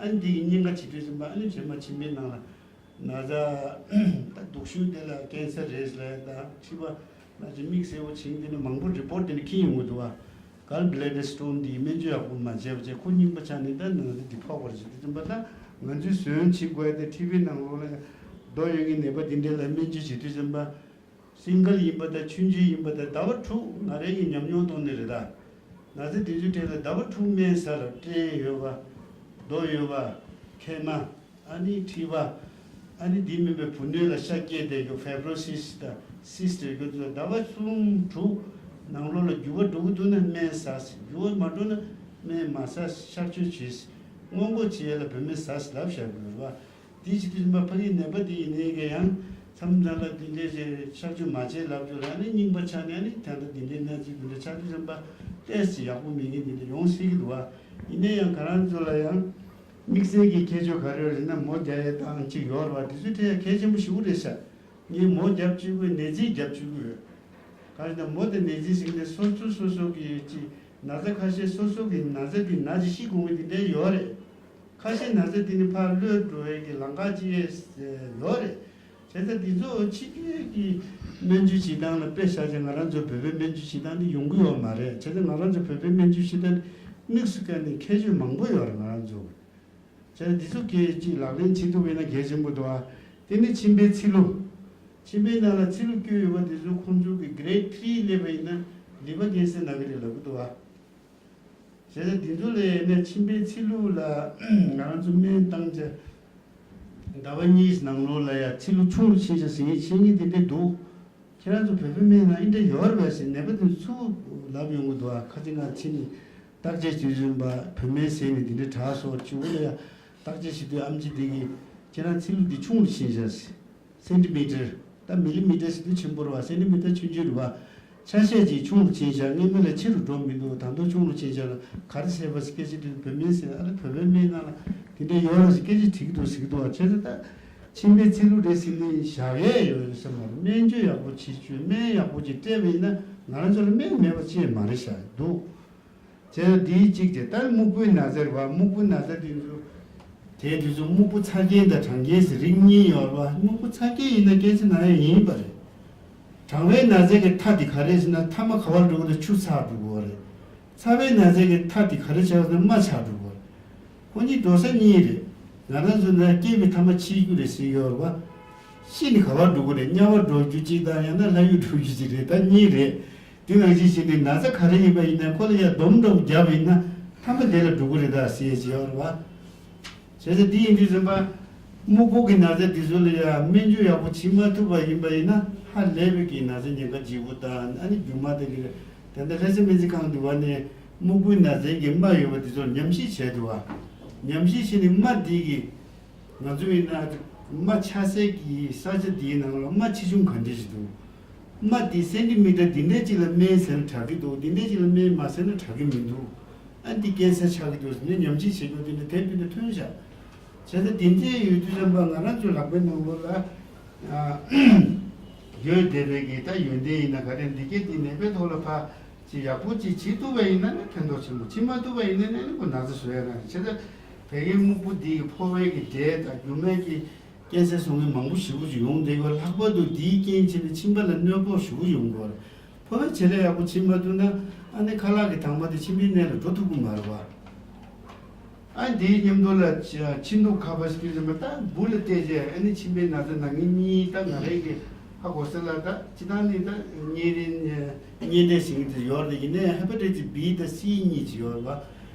ཨ་ནི་འདི་གི་སྙིང་ག་བྱེད་དུས་ཙམ་པ་ཨ་ནི་རྗེས་མ་མཆིན་པའི་ནང་ལ་ན་ཚ་ད་སྡུག་ཤོས་དེ་ལ་ཀན་སར་རེད་ལབ་ཡ་དང་མཁྲིས་པ་ན་ཚ་མིག་སེར་པོ་བྱིང་འདི་ནི་མང་པོ་རི་པོར་ཊི་འདི་ནི་ཁྱེར་ཡོང་གི་འདུག་བ། གལ་བྷི་ལེ་ཌར་སི་ཊོན་འདིའི་སྨན་བཅོས་ཡག་པོ་མ་བྱས་པ་བྱས་ཁོ་རྙིང་པ་ཆགས་ནས་ད་ནང་དེ་འདི་ཕོག་པར་བྱེད་དུས་ཙམ་པ་ད་ང་ཚོས་ཟོན་བྱེད་དགོས་ཡ་དེ་མཁྲིས་པའི་ནང་ལོགས་ལ་རྡོ་ཡོད་མཁན་ནད་པ་འདི་འདྲ་ལ་སྨན་བཅོས་བྱེད་དུས་ཙམ་པ་སིང་གལ་ཡིན་པ་དང་ཆུང་ཆུང་ཡིན་པ་དང་ཟླ་བ་དྲུག་ང་རང་གི་ཉམས་མྱོང་ཐོག་ནས་རེད་ད། ན་ཚ་དེ་ཚོའི་གྲས་ལ་ཟླ་བ་དྲུག་སྨན་ཟ་ལ་སྐྲན་ཡོད་པ། རྡོ་ཡོད་པ། མཁལ་མ། ཨ་ནི་མཁྲིས་པ། ཨ་ནི་འདི་མིན་པའི་བུ་སྣོད་ལ་ཤ་སྐྱེས་བསྡད་རྒྱུ་ཕའི་བྷི་རོ་སིས་དང་སིསི་ཊི་ཡོད་རྒྱུ་ཚོ་ཟླ་བ་གསུམ་དྲུག་ནང་ལོགས་ལ་འགྱུར་བ་འགྲོ་གི་འདུག་ན་སྨན་ཟ་ཟེར། འགྱུར་བ་མ་འགྲོ་ན་སྨན་མ་ཟ་ཟེར། གཤག་བཅོས་བྱེད་ཟེར། སྔོན་འགོག་བྱེད་ཡས་ལ་བོད་སྨན་ཟ་ཟེར་ལབ་བཞག་གི་ཡོད་རེད་བ། དེ་བྱེད་དུས་ཙམ་པ་ཕ་གིའི་ནད་པ་དེ་ཡིན་ནའི་གི་ཡང་མཚམས་མཚམས་ལ་འདི་འདྲའི་ཞིག་གཤག་བཅོས་མ་བྱས་ལབ་རྒྱུ་ལ་ནི་རྙིང་པ་ཆགས་ནས་ནི་ད་ལྟ་འདི་འདྲའི་གནས་ཚུལ་འདི་འདྲ་ཆགས་དུས་ཙམ་པ་ཏོག་ཙམ་ཡག་པོ་མེད་མཁན་འདི་འདྲ་ཡོང་སྲིད་ཀྱི་འདུག་བ། ཡིན་ན་ཡང་ང་རང་ཚོ་ལ་ཡང་དམིགས་བསལ་གྱི་ཁྱད་ཆོས་ག་རེ་ཡོད་རེད་ན་མོ་རྒྱག་ཡས་སྟངས་གཅིག་ཡོད་རེད་བ། དེ་ཚོའི་གྲས་ཡང་གལ་ཆེན་པོ་ཞེ་པོ་རེད་ཤག་ངས་མོ་རྒྱབ་བཅུག་གི་ཡོད། ནད་རྫས་རྒྱབ་བཅུག་གི་ཡོད། གང་ཡིན་ན་མོ་དང་ནད་རྫས་ཟེར་ནས་སོ་སོ་སོ་སོ་གི་ཅིག་ན་ཚ་ཁ་ཤས་སོ་སོ་གི་ན་ཚ་དེ་ན་ཅིག་ཤི་དགོས་མཁན་དེ་འདྲ་ཡོད་རེད། ཁ་ཤས་ན་ཚ་དེ་ནི་ཕར་གློད་འགྲོ་ཡས་ཀྱི་ལམ་ཁ་ཅིག་ཡོད་རེད། བྱས་ཙང་འདི་ཚོ་ཕྱི་རྒྱལ་གྱི་སྨན་བཅོས་བྱེད་སྟངས་ལ་དཔེ་བཞག་ཅིང་ང་རང་ཚོ་བོད་པའི་སྨན་བཅོས་བྱེད་སྟངས་འདི་ཡོང་གི་ཡོད་མ་རེད། བྱས་ཙང་ང་རང་ཚོ་བོད་པའི་སྨན་བཅོས་བྱེད་སྟངས་དམིགས་སུ་བཀར་ནས་ཁྱད་ཆོས་མང་པོ་ཡོད་རེད་ང་རང་ཚོ། བྱས་ཙང་འདི་ཚོ་གལ་ཅིག་ལག་ལེན་བྱེད་ཐུབ་པ་ཡིན་ན་གལ་ཆེན་པོ་འདུག་ཨ། དེ་ནི་མཆིན་པའི་ཚིལ་ལུ། མཆིན་པའི་ནང་ལ་ཚིལ་ལུ་བསྐྱོད་ཡོད་པ་འདི་ཚོ་ཁོང་ཚོ་གི་གྷི་རེཌ་ཐི་རི་སླེབས་པ་ཡིན་ན་ལི་ཝར་ཀན་སར་ན་གི་རེད་ལབ་གི་འདུག་ཨ། བྱས་ཙང་འདི་ཚོ་ལ་ཡིན་ན་མཆིན་པའི་ཚིལ་ལུ་ལ་ང་རང་ཚོ་སྨན་བཏང་བྱས་ཟླ་བ་གཉིས་ནང་ལོགས་ལ་ཡ་ཚིལ་ལུ་ཆུང་རུ་ཕྱིན་བྱས་ཟེར་མཁན་བཤད་མཁན་དེ་འདྲ་འདུག་ཁྱེད་རང་ཚོ་བོད་པའི་སྨན་ནང་འདི་འདྲ་ཡོད་རེད་པས་ཟེར་ནད་པ་དེ་ཚོ་ལབ་ཡོང་གི་འདུག་ཨ། ཁ་ཅིག་ང་ཕྱིན་ནས་བརྟག་དཔྱད་བྱེད་བཞིན་པ་བོད་སྨན་ཟས་ནས་འདི་འདྲ་དྲག་སོང་། གཅིག་པོ་ལ་ཡ་བརྟག་དཔྱད་བྱེད་དུས་ཨམ་ཆི་དེ་གིས་ཁྱེད་རང་ཚིལ་ལུ་འདི་ཆུང་རུ་ཕྱིན་བྱས་ཟེར། སེན་ཊི་མི་ཊར། ད་མི་ལི་མི་ཊར་ཟེར་དུས་ཆེན་པོ་རེད་བ། སེན་ཊི་མི་ཊར་ཆུང་ཆུང་རེད་བ། ཆ་ཤས་ཅིག་ཆུང་རུ་ཕྱིན་བཞག་སྔོན་མ་ལས་ཆེ་རུ་འགྲོ་མི་འདུག་ད་དུང་ཆུང་རུ་ཕྱིན་བཞག་ན་ག་རེ་བྱས་པ་ཟེར་སྐད་ཆ་དྲིས་དུས་བོད་སྨན་ཟེར་ཨ་ལེ་བོད་པའི་སྨན་ནང་ལ་དེ་འདྲ་ཡོད་རེད་ཟེར་སྐད་ཆ་དྲིས་ཀྱི་འདུག་ཟེར་གྱི་འདུག་བ། བྱས་ཙང་ད་མཆིན་པའི་ཚིལ་ལུ་རེད་ཟེར་ནས་བཞག་ཡས་ཡོད་ཟེར་མ་རེད། སྨན་བཅོས་ཡག་པོ་བྱེད་བཅུག་སྨན་ཡག་པོ་ཅིག་སྤྲད་པ་ཡིན་ན་ང་རང་ཚོ་ལ་སྨན་མེད་པ་ཅིག་མ་རེད་ཤག་འདུག་བྱས་ཙང་འདིའི་གཅིག་བྱས། ད་སྨུག་པོའི་ན་ཚ་རེད་བ། སྨུག་པོའི་ན་ཚ་དེ་ཚོ་དེ་དུས་ཚོད་སྨུག་པོ་ཚ་རྐྱེན་དང་གྲང་རྐྱེན་ཟེར་རིགས་གཉིས་ཡོད་རེད་བ། སྨུག་པོ་ཚ་རྐྱེན་ཡིན་ན་ཀན་སར་ན་ཡ་ཡིན་པ་རེད། གྲང་བའི་ན་ཚའི་གི་མཐའ་དེ་ག་རེ་ཟེར་ན། མཐའ་མ་ག་པར་འགྲོ་གི་རེད། ཆུ་ཚ་འགྲོ་གི་རེད། ཚ་བའི་ན་ཚའི་གི་མཐའ་དེ་ག་རེ་ཆགས་ཟེར་ན། རྨ་ཆགས་འགྲོ་གི་རེད། ཁོ་གཉིས་འགྲོ་ས་གཉིས་རེད། ང་རང་ཚོ་ནི་སྐྱེས་པའི་མཐའ་མ་འཆི་རྒྱུ་རེད་ཟེར་གྱི་ཡོད་རེད་པ། ཤི་ནས་ག་པར་འགྲོ་གི་རེད། དམྱལ་བར་འགྲོ་རྒྱུ་གཅིག་དང་། ཡང་ན་ལྷ་ཡུལ་འགྲོ་རྒྱུ་གཅིག་རེད། ད་གཉིས་རེད། དེ་ནང་བཞིན་བྱས་ནས་ན་ཚ་ག་རེ་ཡིན་པ་ཡིན་ན། ཁོ་ལ་ཡ་སྡོམ་འདྲ་པོ་བརྒྱབ་པ་ཡིན་ན། མཐའ་མ་དེ་ལ་འགྲོ་གི་རེད་ད་ཟེར་གྱི་ཡོད་རེད་པ། བྱས་ཙང་འདི་ཡིན་དུས་ཙམ་པ། སྨུག་པོ་གི་ན་ཚ་འདི་ཚོ་ལ་ཡ་སྨན་བཅོས་ཡག་པོ་བྱེད་མ་ཐུབ་པ་ཡིན་པ་ཡིན་ན། ཧ་ལས་པའི་གི་ན་ཚ་ཉེན་ཁ་ལྗིད་པོ་དང་། ཨ་ནི་རྒྱུ་མ་དེ་གི་ད་ལྟ་ལྷ་ས་སྨན་རྩིས་ཁང་དུ་བ་ནས་སྨུག་པོའི་ན་ཚའི་གི་རྨ་ཡོད་པ་འདི་ཚོར་ཉམས་ཞིབ་བྱས་འདུག་བ། ཉམས་ཞིབ་བྱས་ནས་རྨ་འདི་གི་ང་ཚོ་ཡིན་ན་རྨ་ཆགས་སའི་གི་ས་ཆ་འདིའི་ནང་ལ་རྨ་ཆེ་ཆུང་ག་འདྲ་ཞིག་འདུག་རྨ་འདི་སེན་ཏི་མི་ཊར་འདི་འདྲ་ཅིག་ལ་སྨན་ཟེར་ན་དྲག་གི་འདུག་འདི་འདྲ་ཅིག་ལ་སྨན་མ་ཟེར་ན་དྲག་གི་མི་འདུག་ཨ་འདི་ཀན་སར་ཆགས་ཀྱི་འདུག་ཟེར་ནས་ཉམས་ཞིབ་བྱེད་རྒྱུ་འདི་འདྲ་དེབ་འདི་འདྲ་ཐོན་བཞག་བྱས་ཙང་འདི་འདྲའི་ཡོད་དུས་ཙམ་པ། ང་རང་ཚོའི་ལག་པའི་ནང་ལོགས་ལ་ཡོད་བསྡད་པའི་གི་ད་ཡོན་ཏན་ཡིན་ན་ག་རེ། འདི་གའི་འདི་ནད་པའི་ཐོག་ལ་ཕར་ཅིག་ཡག་པོ་ཅིག་བྱེད་ཐུབ་པ་ཡིན་ན་ནི་ཕན་ཐོགས་ཆེན་པོ། བྱེད་མ་ཐུབ་པ་ཡིན་ན་ནི་ཁོ་ན་ཚ་བཟོ་ཡ་རང་རེད། བྱས་ཙང་བད་ཀན་སྨུག་པོ་འདི་གི་ཕོ་བའི་གི་འབྲས་དང་རྒྱུ་མའི་གི་ཀན་སར་བཟོ་མཁན་མང་པོ་ཞེ་པོ་ཅིག་ཡོང་བསྡད་ཡོད། ལྷག་པར་དུ་འདིའི་རྐྱེན་བྱས་ནས་མཆིན་པ་ལ་གནོད་པ་ཞེ་པོ་ཡོང་གི་ཡོད་རེད། ཕོ་བའི་བྱེད་ལས་ཡག་པོ་བྱེད་མ་ཐུབ་ན། ཨ་ནི་ཁ་ལག་གི་དྭངས་མ་དེ་མཆིན་པའི་ནང་ལ་འགྲོ་ཐུབ་ཀྱི་མ་རེད་པ། ཨ་འདིའི་མཉམ་དུ་ལ་ཆ་མཆིན་ཐུག་ཁ་པ་ཞིག་དུས་ཙམ་པ། ད་འབུ་ལ་བལྟས་རྗེས་ཨ་ནི་མཆིན་པའི་ན་ཚ་ན་མཁན་གཉིས་ད་ང་རང་གི་ཧ་གོ་ས་ལ། ད་སྤྱིར་བཏང་ནི་ད་གཉན་རིམས་གཉན་འབྲས་ཟེར་མཁན་དེ་ཡོད་རེད། ཡིན་ནའི་ཧེ་པ་ཊའི་ཊི་སི་བི་དང་སི་གཉིས་ཅིག་ཡོད་རེད་པ།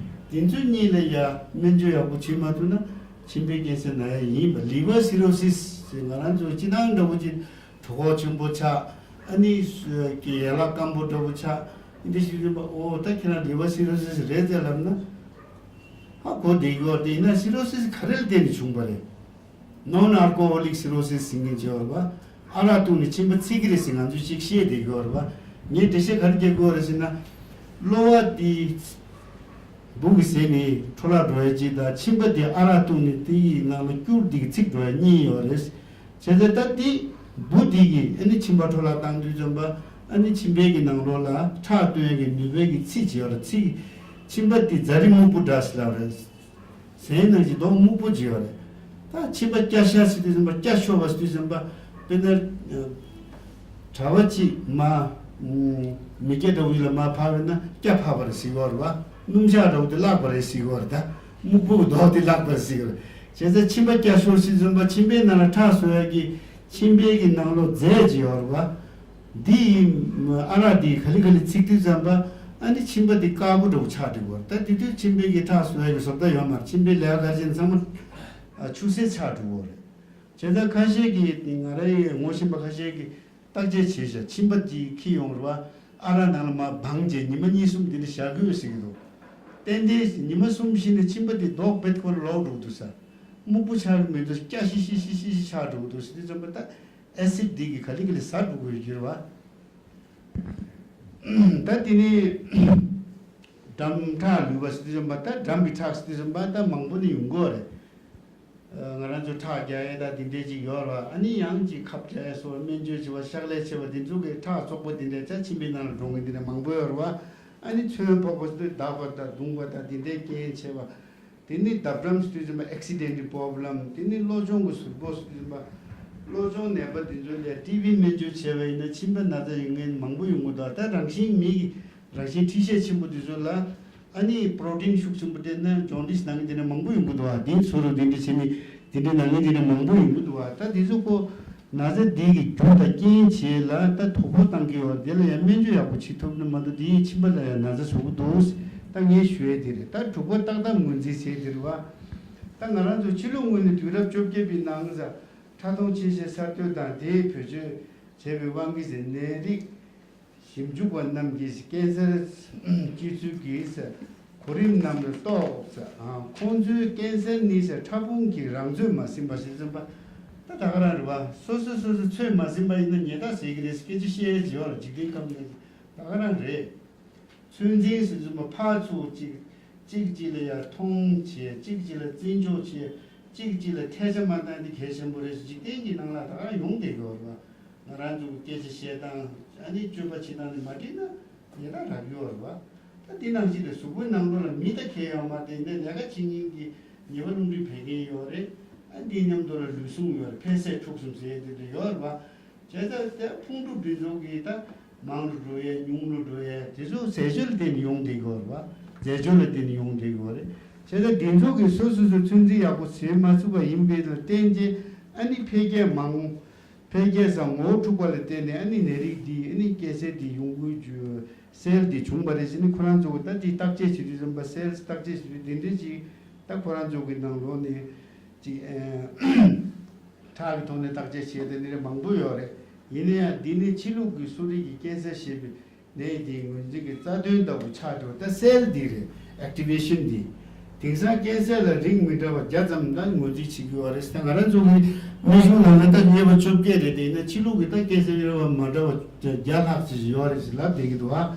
དེ་ཚོ་གཉིས་ལ་ཡ་སྨན་བཅོས་ཡག་པོ་བྱེད་མ་ཐུབ་ན་མཆིན་པའི་ཀན་སར་ན་ཡ་ཡིན་པ། ལི་ཝར་སི་རོ་སིས་ཟེར། ང་རང་ཚོ་སྤྱིར་བཏང་འདྲ་པོ་ཅིག་གྲོད་ཁོག་ཆེན་པོ་ཆགས། ཨ་ནི་གི་ཡན་ལག་སྐམ་པོ་འདྲ་པོ་ཆགས། འདི་ཞིག་ཡིན་པ། ཨོ་ད་ཁྱེད་རང་ལི་ཝར་སི་རོ་སིས་རེད་ཟེར་ལབ་ན་ཧ་གོ་བསྡད་ཡོད་རེད། ཡིན་ན་སི་རོ་སིས་ག་རེ་ལ་བརྟེན་ནས་བྱུང་བ་རེད། ནོན་ཨལ་ཀོ་ཧོ་ལིག་སི་རོ་སིས་ཟེར་མཁན་ཅིག་ཡོད་རེད་པ། ཨ་རག་བཏུངས་ནས་མཆིན་པ་ཚིག་གི་རེད་ཟེར་ང་ཚོས་ཅིག་བཤད་བསྡད་ཡོད་རེད་པ། ངས་འགྲེལ་བཤད་ག་རེ་རྒྱག་གི་ཡོད་རེད་ཟེར་ན། གློ་བ་འདི་འབུ་གི་ཟས་ནས་འཕྲོ་བརླག་འགྲོ་ཡ་ཅིག་དང་། མཆིན་པ་དེ་ཨ་རག་བཏུངས་ནས་དེ་ཡི་ནང་ལ་སྐྱུར་འདི་གི་ཚིག་འགྲོ་ཡ་གཉིས་ཡོད་རེད། བྱས་ཙང་ད་དེ་འབུ་འདི་གིས་ཨ་ནི་མཆིན་པ་འཕྲོ་བརླག་བཏང་དུས་ཙམ་པ། ཨ་ནི་མཆིན་པའི་གི་ནང་ལོགས་ལ་ཁྲག་བཏོན་ཡ་གི་ནུས་པའི་གི་ཚིག་ཅིག་ཡོད་རེད། ཚིག་མཆིན་པ་དེ་ཛ་རི་སྨུག་པོ་འདྲ་ཞིག་ལབ་རེད། ཟས་ནང་བཞིན་མདོག་སྨུག་པོ་ཅིག་ཡོད་རེད། ད་མཆིན་པ་སྐྱ་ཤ་ཟེར་དུས་ཙམ་པ། སྐྱ་ཤོར་བ་ཟེར་དུས་ཙམ་པ། དཔེར་ན། གྲྭ་པ་གཅིག་མར་མི་སྐྱ་འདྲ་བོ་ཡིན་ལ་མར་ཕབ་པ་ཡིན་ན་སྐྱ་ཕབ་པ་རེད་ཟེར་གྱི་ཡོད་རེད་པ། སྣུམ་ཞག་འདྲ་བོ་དེ་བརླག་པ་རེད་ཟེར་གྱི་ཡོད་རེད། ད་སྨུག་པོ་གི་མདོག་དེ་བརླག་པ་རེད་ཟེར་གྱི་ཡོད་རེད། བྱས་ཙང་མཆིན་པ་སྐྱ་ཤོར་ཟེར་དུས་ཙམ་པ། མཆིན་པའི་ནང་ལ་ཁྲག་བཟོ་ཡ་གི་མཆིན་པའི་གི་ནང་ལོགས་རྫས་ཅིག་ཡོད་རེད་པ། འདི་ཡིས་ཨ་རག་འདི་ག་ལེ་ག་ལེ་ཚིག་དུས་ཙམ་པ། ཨ་ནི་མཆིན་པ་འདི་དཀར་པོ་འདྲ་བོ་ཆགས་འགྲོ་གི་ཡོད་རེད། ད་དེ་དུས་མཆིན་པའི་གི་ཁྲག་བཟོ་ཡ་གི་བཟོ་ལྟ་ཡོད་མ་རེད། མཆིན་པའི་ལས་ཀ་ག་རེ་བྱས་ན་ཚང་མ་ཆུ་སེར་ཆགས་འགྲོ་གི་ཡོད་རེད། བྱས་ཙང་ཁ་ཤས་ཀྱིས་ང་རང་ཡི་ངོ་ཤེས་པ་ཁ་ཤས་ཀྱིས་བརྟག་དཔྱད་བྱས་ཤག་མཆིན་པ་འདི་འཁྱེར་ཡོང་རེད་པ། ཨ་རག་ནང་ལ་མར་སྦངས་བྱས་ཉི་མ་གཉིས་གསུམ་འདི་འདྲ་བཞག་དགོས་ཟེར་གྱི་འདུག་ཏན་ཏན་ཉི་མ་གསུམ་བཞི་ནས་མཆིན་པ་འདི་མདོག་དཔེ་ཁོ་རང་ལོག་འགྲོ་གི་འདུག་ས། སྨུག་པོ་ཆགས་ཀྱི་མི་འདུག་སྐྱ་ཤི་ཤི་ཤི་ཤི་ཤི་ཆགས་འགྲོ་གི་འདུག་ཟེར་དུས་ཙམ་པ། ད་ཨེ་སིཌ་འདི་གིས་ག་ལེ་ག་ལེ་ཟ་འགྲོ་གི་ཡོད་ཀྱི་རེད་པ། ད་དེ་ནས་འགྲམ་ཁྲག་ལུད་པ་ཟེར་དུས་ཙམ་པ། ད་འགྲམ་གྱི་ཁྲག་ཟེར་དུས་ཙམ་པ་ད་མང་པོ་ནི་ཡོང་གི་ཡོད་རེད། ང་རང་ཚོ་ཁྲག་རྒྱག་ཡས་ད་དེ་འདྲས་ཅིག་ཡོད་རེད་པ། ཨ་ནི་ཡང་ཅིག་ཁབ་རྒྱག་ཡས་སོགས། སྨན་བཅོས་བྱེད་པ། གཤག་ལས་བྱེད་པ། དེ་ཚོ་གི་ཁྲག་བཙོག་པ་དེ་འདྲས་ཆ་མཆིན་པའི་ནང་ལ་འགྲོ་མཁན་དེ་འདྲ་མང་པོ་ཡོད་རེད་པ། ཨ་ནི་ཚོན་ཕོག་པ་ཟེར་དུས་འདར་བ་དང་བརྡུངས་པ་དང་དེ་འདྲས་རྐྱེན་བྱས་པ། དེ་ནི་ལྡབ་འགྲམ་ཟེར་དུས་ཙམ་པ་accidental problem། དེ་ནི་གློ་གཅོང་གི་ཟུར་ཕོག་ཟེར་དུས་ཙམ་པ། གློ་གཅོང་ནད་པ་དེ་ཚོ་ལ་ཊི་བི་སྨན་བཅོས་བྱས་པ་ཡིན་ན་མཆིན་པ་ན་ཚ་ཡོང་མཁན་མང་པོ་ཡོང་གི་འདུག་ད་རང་བཞིན་མི་གི་རང་བཞིན་མཁྲིས་ཤས་ཆེན་པོ་དེ་ཚོ་ལ་ཨ་ནི་པྲོ་ཊིན་ཤུགས་ཆེན་པོ་སྤྲད་ན་ཇོན་ཏིས་ན་མཁན་དེ་འདྲ་མང་པོ་ཡོང་གི་འདུག་པ། དེ་ཚོ་རུ་དེ་འདྲ་བྱས་ནས་དེ་འདྲ་ན་མཁན་དེ་འདྲ་མང་པོ་ཡོང་གི་འདུག་པ། ད་དེ་ཚོ་ཁོ་ན་ཚ་འདི་གི་རྒྱུ་དང་རྐྱེན་བྱས་ལ་ད་དོ་ཕོག་བཏང་གི་ཡོད། དེ་ལ་ཡང་སྨན་བཅོས་ཡག་པོ་བྱེད་ཐུབ་ན་མ་གཏོགས་དེའི་མཆིན་པ་ལ་ཡང་ན་ཚ་བཟོ་གི་འདུག་ད་ངས་ཞུ་ཡས་དེ་རེད། ད་འབྲུག་པ་ཏག་ཏག་ངོས་འཛིན་བྱས་དེ་རེད་པ། ད་ང་རང་ཚོ་ཕྱི་ལོགས་ངོས་ནས་དུས་རབས་བཅོ་བརྒྱད་པའི་ནང་ས་ཁྲག་འཐུང་ཆེད་བཤེར་གསར་གཏོད་དང་དེའི་བེད་སྤྱོད་བྱས་པའི་དབང་གིས་ནད་རིགས་ཞིབ་འཇུག་པ་རྣམས་ཀྱིས་ཀན་སར་སྐྱེ་ཚུལ་གྱི་གོ་རིམ་རྣམས་ལ་གཏོགས། ཁོང་ཚོས་ཀན་སར་ནི་ཕྲ་ཕུང་གི་རང་ཚོད་མ་ཟིན་པ་ཞིག་ཟིན་པ། ད་ད་ག་རང་རེད་པ། སོ་སོ་སོ་སོ་ཚོད་མ་ཟིན་པ་ཡིན་ན་ཉེས་རྡུང་ཟེར་གྱི་རེད། སྐད་ཆ་བཤད་ཡས་ཡོད་ལ། འཇིག་རྟེན་ཁམས་ནས་ད་ག་རང་རེད། ཚོད་འཛིན་ཟེར་ཚུལ་མ་ཕར་ཚུར་གཅིག་གཅིག་གཅིག་ལ་ཡར་མཐོང་བྱས། གཅིག་གཅིག་ལ་བརྩི་འཇོག་བྱས། གཅིག་གཅིག་ལ་ཐལ་ཆ་མ་བཏང་དེ་གལ་ཆེན་པོ་རེད་ཟེར། འཇིག་རྟེན་གྱི་ནང་ལ་ད་ག་རང་ཡོང་བསྡད་ཀྱི་ཡོད་རེད་པ། ང་རང་ཚོ་གི་སྐད་ཆ་བཤད་སྟངས། ཨ་ནི་སྤྱོད་པ་བྱེད་སྟངས་དེ་མ་འགྲིག་ན་ཉེས་རྡུང་རག་གི་ཡོད་རེད་པ། ད་དེ་ནང་བཞིན་རེད། གཟུགས་པོའི་ནང་ལོགས་ལ་མི་ད་གས་ཡོད་མ་རེད། དེ་འདྲའི་ལས་ཀ་བྱེད་མཁན་གྱི་ཉེས་པ་རླུང་མཁྲིས་བད་ཀན་ཡོད་རེད། ཨ་འདིའི་མཉམ་དུ་ལ་ལུས་ཟུངས་ཡོད་རེད། འཕེལ་ཟད་འཁྲུག་གསུམ་ཟེར་དེ་འདྲ་ཡོད་རེད་པ། བྱས་ཙང་དེ་ཕུང་གྲུབ་འདི་ཚོ་གི་ད་མང་རུ་འགྲོ་ཡས་ཉུང་རུ་འགྲོ་ཡས་དེ་ཚོ་ཟས་སྤྱོད་ལ་བརྟེན་ནས་ཡོང་བསྡད་ཀྱི་ཡོད་རེད་བ། རྫས་སྦྱོར་ལ་བརྟེན་ནས་ཡོང་བསྡད་ཀྱི་ཡོད་རེད། བྱས་ཙང་འདི་ཚོ་གི་སོ་སོ་སོ་ཚོད་འཛིན་ཡག་པོ་བྱེད་མ་ཐུབ་པ་ཡིན་པས་ལ་བརྟེན་བྱས་ཨ་ནི་འཕེལ་རྒྱས་མང་འཕེལ་རྒྱས་སམ་ངོ་བོ་འཁྲུག་པ་ལ་བརྟེན་ནས་ཨ་ནི་ནད་རིགས་འདི་ཨ་ནི་ཀན་སར་འདི་ཡོང་དགོས་རྒྱུ་སེལ་འདི་བྱུང་བ་རེད་ཟེར་ནས་ཁོ་རང་ཚོ་གི་ད་འདི་བརྟག་དཔྱད་བྱེད་དུས་ཙམ་པ་སེལ་བརྟག་དཔྱད་བྱེད་དུས་འདི་འདྲ་ཅིག་ད་ཁོ་རང་ཚོ་གི་ནང་ལོགས་ནས་ཅིག་ཨ། ཁྲག་གི་ཐོག་ནས་བརྟག་དཔྱད་བྱས་ཏེ་ནད་རིགས་མང་པོ་ཡོད་རེད། ཡིན་ན་ཡང་འདི་ནི་ཕྱི་ལུགས་ཀྱི་གསོ་རིག་གི་ཀན་སར་ཞེས་པའི་ནད་དེའི་ངོས་འཛིན་གྱི་རྩ་དོན་ལྟ་བུ་ཆགས་འགྲོ། ད་སེལ་འདི་རེད། ཨེག་ཊི་ཝེ་ཤན་འདི། དེང་སང་ཀན་སར་ལ་རིགས་མི་འདྲ་བ་བརྒྱ་ཙམ་ད་ངོས་འཛིན་བྱེད་ཀྱི་ཡོད་རེད། ད་ང་རང་ཚོ་གི་སྨན་གཞུང་ནང་ལ་ད་ཉེས་པ་བཅོ་བརྒྱད་རེད། དེ་ཡིན་ན་ཕྱི་ལུགས་ཀྱི་ད་ཀན་སར་ནད་རིགས་མ་འདྲ་བ་བརྒྱ་ལྷག་ཅིག་ཡོད་རེད་ཟེར་ལབ་བསྡད་ཀྱི་འདུག་ཨ།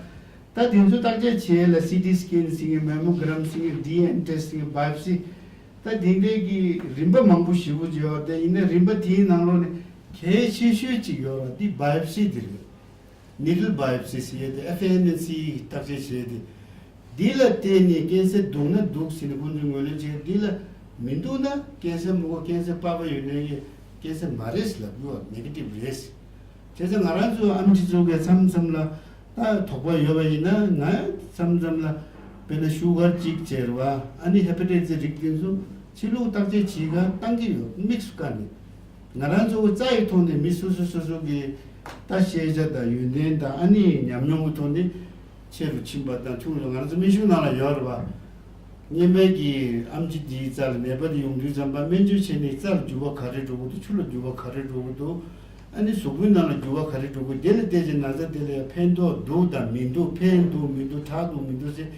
ད་དེ་ཚོ་བརྟག་དཔྱད་བྱེད་ཡས་ལ་སི་ཊི་སི་ཀེན་ཟེར་མཁན། མེ་མོ་གྷ་རམ་ཟེར་མཁན། ཌི་ཨེན་ཨེ་ཊེ་སི་ཊི་ཟེར་མཁན། བའི་ཡོ་སི་ཊི། ད་དེ་འདྲའི་གི་རིམ་པ་མང་པོ་ཞེ་པོ་ཅིག་ཡོད་རེད། དེ་ཡིན་ན་རིམ་པ་དེའི་ནང་ལོགས་ནས་གལ་ཆེ་ཤོས་ཅིག་ཡོད་རེད། འདི་བའི་ཡོ་སི་ཊི་དེ་རེད། ནི་ཌལ་བའི་ཡོ་སི་ཊི་ཟེར་ཡས་དེ། ཨེཕ་ཨེན་ཨེན་སི་བརྟག་དཔྱད་བྱེད་ཡས་དེ། འདི་ལ་བརྟེན་ནས་ཀན་སར་འདུག་ན་འདུག་ཟེར་ནས་ཁོང་ཚོས་ངོས་ལེན་བྱེད། འདི་ལ་མི་འདུག་ན་ཀན་སར་མི་དགོས། ཀན་སར་པགས་པ་ཡོད་ནའི་ཀན་སར་མ་རེད་ལབ་ཡོད། ནེ་གེ་ཊིབ་རེད། བྱས་ཙང་ང་རང་ཚོ་ཨེམ་ཆི་ཚོ་གིས་མཚམས་མཚམས་ལ་ད་དོགས་པ་ཡོད་པ་ཡིན་ན། ང་མཚམས་མཚམས་ལ་དཔེར་ན་ཤུ་གར་གཅིག་བྱས་རེད་བ། ཨ་ནི་ཧེ་པ་ཊའི་ཊི་སི་རིགས་དེ་ཚོ་ཕྱི་ལུགས་བརྟག་དཔྱད་བྱེད་ག་བཏང་གི་ཡོད། དམིགས་སུ་བཀར་ནས། ང་རང་ཚོ་གི་རྩ་ཡི་ཐོག་ནས་མི་སོ་སོ་སོ་སོ་གི་ད་ཤེས་བྱ་དང་ཡོན་ཏན་དང་ཨ་ནི་ཉམས་མྱོང་གི་ཐོག་ནས་ཆེ་རུ་ཕྱིན་པ་དང་ཆུང་རུ། ང་རང་ཚོ་སྨན་གཞུང་ནང་ལ་ཡོད་རེད་བ། སྔོན་མའི་གི་ཨེམ་ཆི་འདིའི་རྩ་ལ་ནད་པ་དེ་ཡོང་དུས་ཙམ་པ་སྨན་བཅོས་བྱས་ནས་རྩ་ལ་འགྱུར་བ་ག་རེ་འགྲོ་གི་འདུག་ཆུ་ལ་འགྱུར་བ་ག་རེ་འགྲོ་གི་འདུག་ཨ་ནི་གཟུགས་པོའི་ནང་ལ་འགྱུར་བ་ག་རེ་འགྲོ་གི། དེ་ལ་བལྟས་ཚེ་ན་ཚ་དེ་ལ་ཡང་ཕན་ཐོགས་འདུག་དང་མི་འདུག་ཕན་འདུག་མི་འདུག་དྲག་འདུག་མི་འདུག་ཟེར་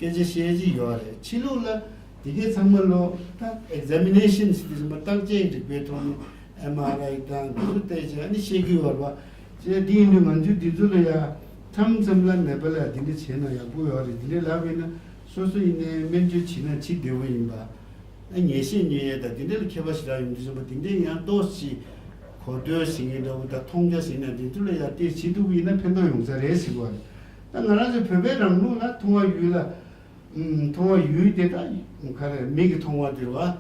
སྐད་ཆ་བཤད་ཀྱི་ཡོད་རེད། ཕྱི་ལུགས་ལ་དེ་གའི་ཚང་མ་ལོ་ད་ཨེག་ཛ་མི་ནེ་ཤན་ཟེར་དུས་ཙམ་པ་བརྟག་དཔྱད་རིག་པའི་ཐོག་ནས་ཨེམ་ཨར་ཨའི་དང་དེ་ཚོ་བལྟས་བྱས་ཨ་ནི་བཤད་ཀྱི་ཡོད་རེད་བ། བྱས་དེ་ཡིན་དུས་ང་ཚོས་དེ་ཚོ་ལ་ཡ་མཚམས་མཚམས་ལ་ནད་པ་ལ་འདི་འདྲ་བྱས་ན་ཡག་པོ་ཡོད་རེད། འདི་འདྲ་ལབ་ཡིན་ན་སོ་སོ་ཡིན་ནའི་སྨན་བཅོས་བྱེད་ན་ཅི་བདེ་བོ་ཡིན་པ། ཨ་ངེས་ཤེས་རྙེད་ཡས་དང་དེ་འདྲ་ལ་མཁས་པ་ཞེ་དྲག་ཡོང་དུས་ཙམ་པ་དེ་འདྲའི་ཡང་ཏོག་ཙམ་གོ་ཐོས་ཟེར་མཁན་འདྲ་བོ་དང་མཐོང་རྒྱ་ཟེར་ན་དེ་ཚོ་ལ་ཡ་དེ་བྱེད་ཐུབ་ཀྱི་ཡིན་ན་ཕན་ཐོགས་ཡོང་ས་རེད་ཟེར་གོ་རེད། ད་ང་རང་ཚོ་བོད་པའི་རང་ལུགས་ལ་མཐོང་བ་ཡུལ་ལ། ཨུམ། མཐོང་བ་ཡུལ་དེ་ད་ག་རེ་མིག་གིས་མཐོང་བ་དེ་རེད་བ།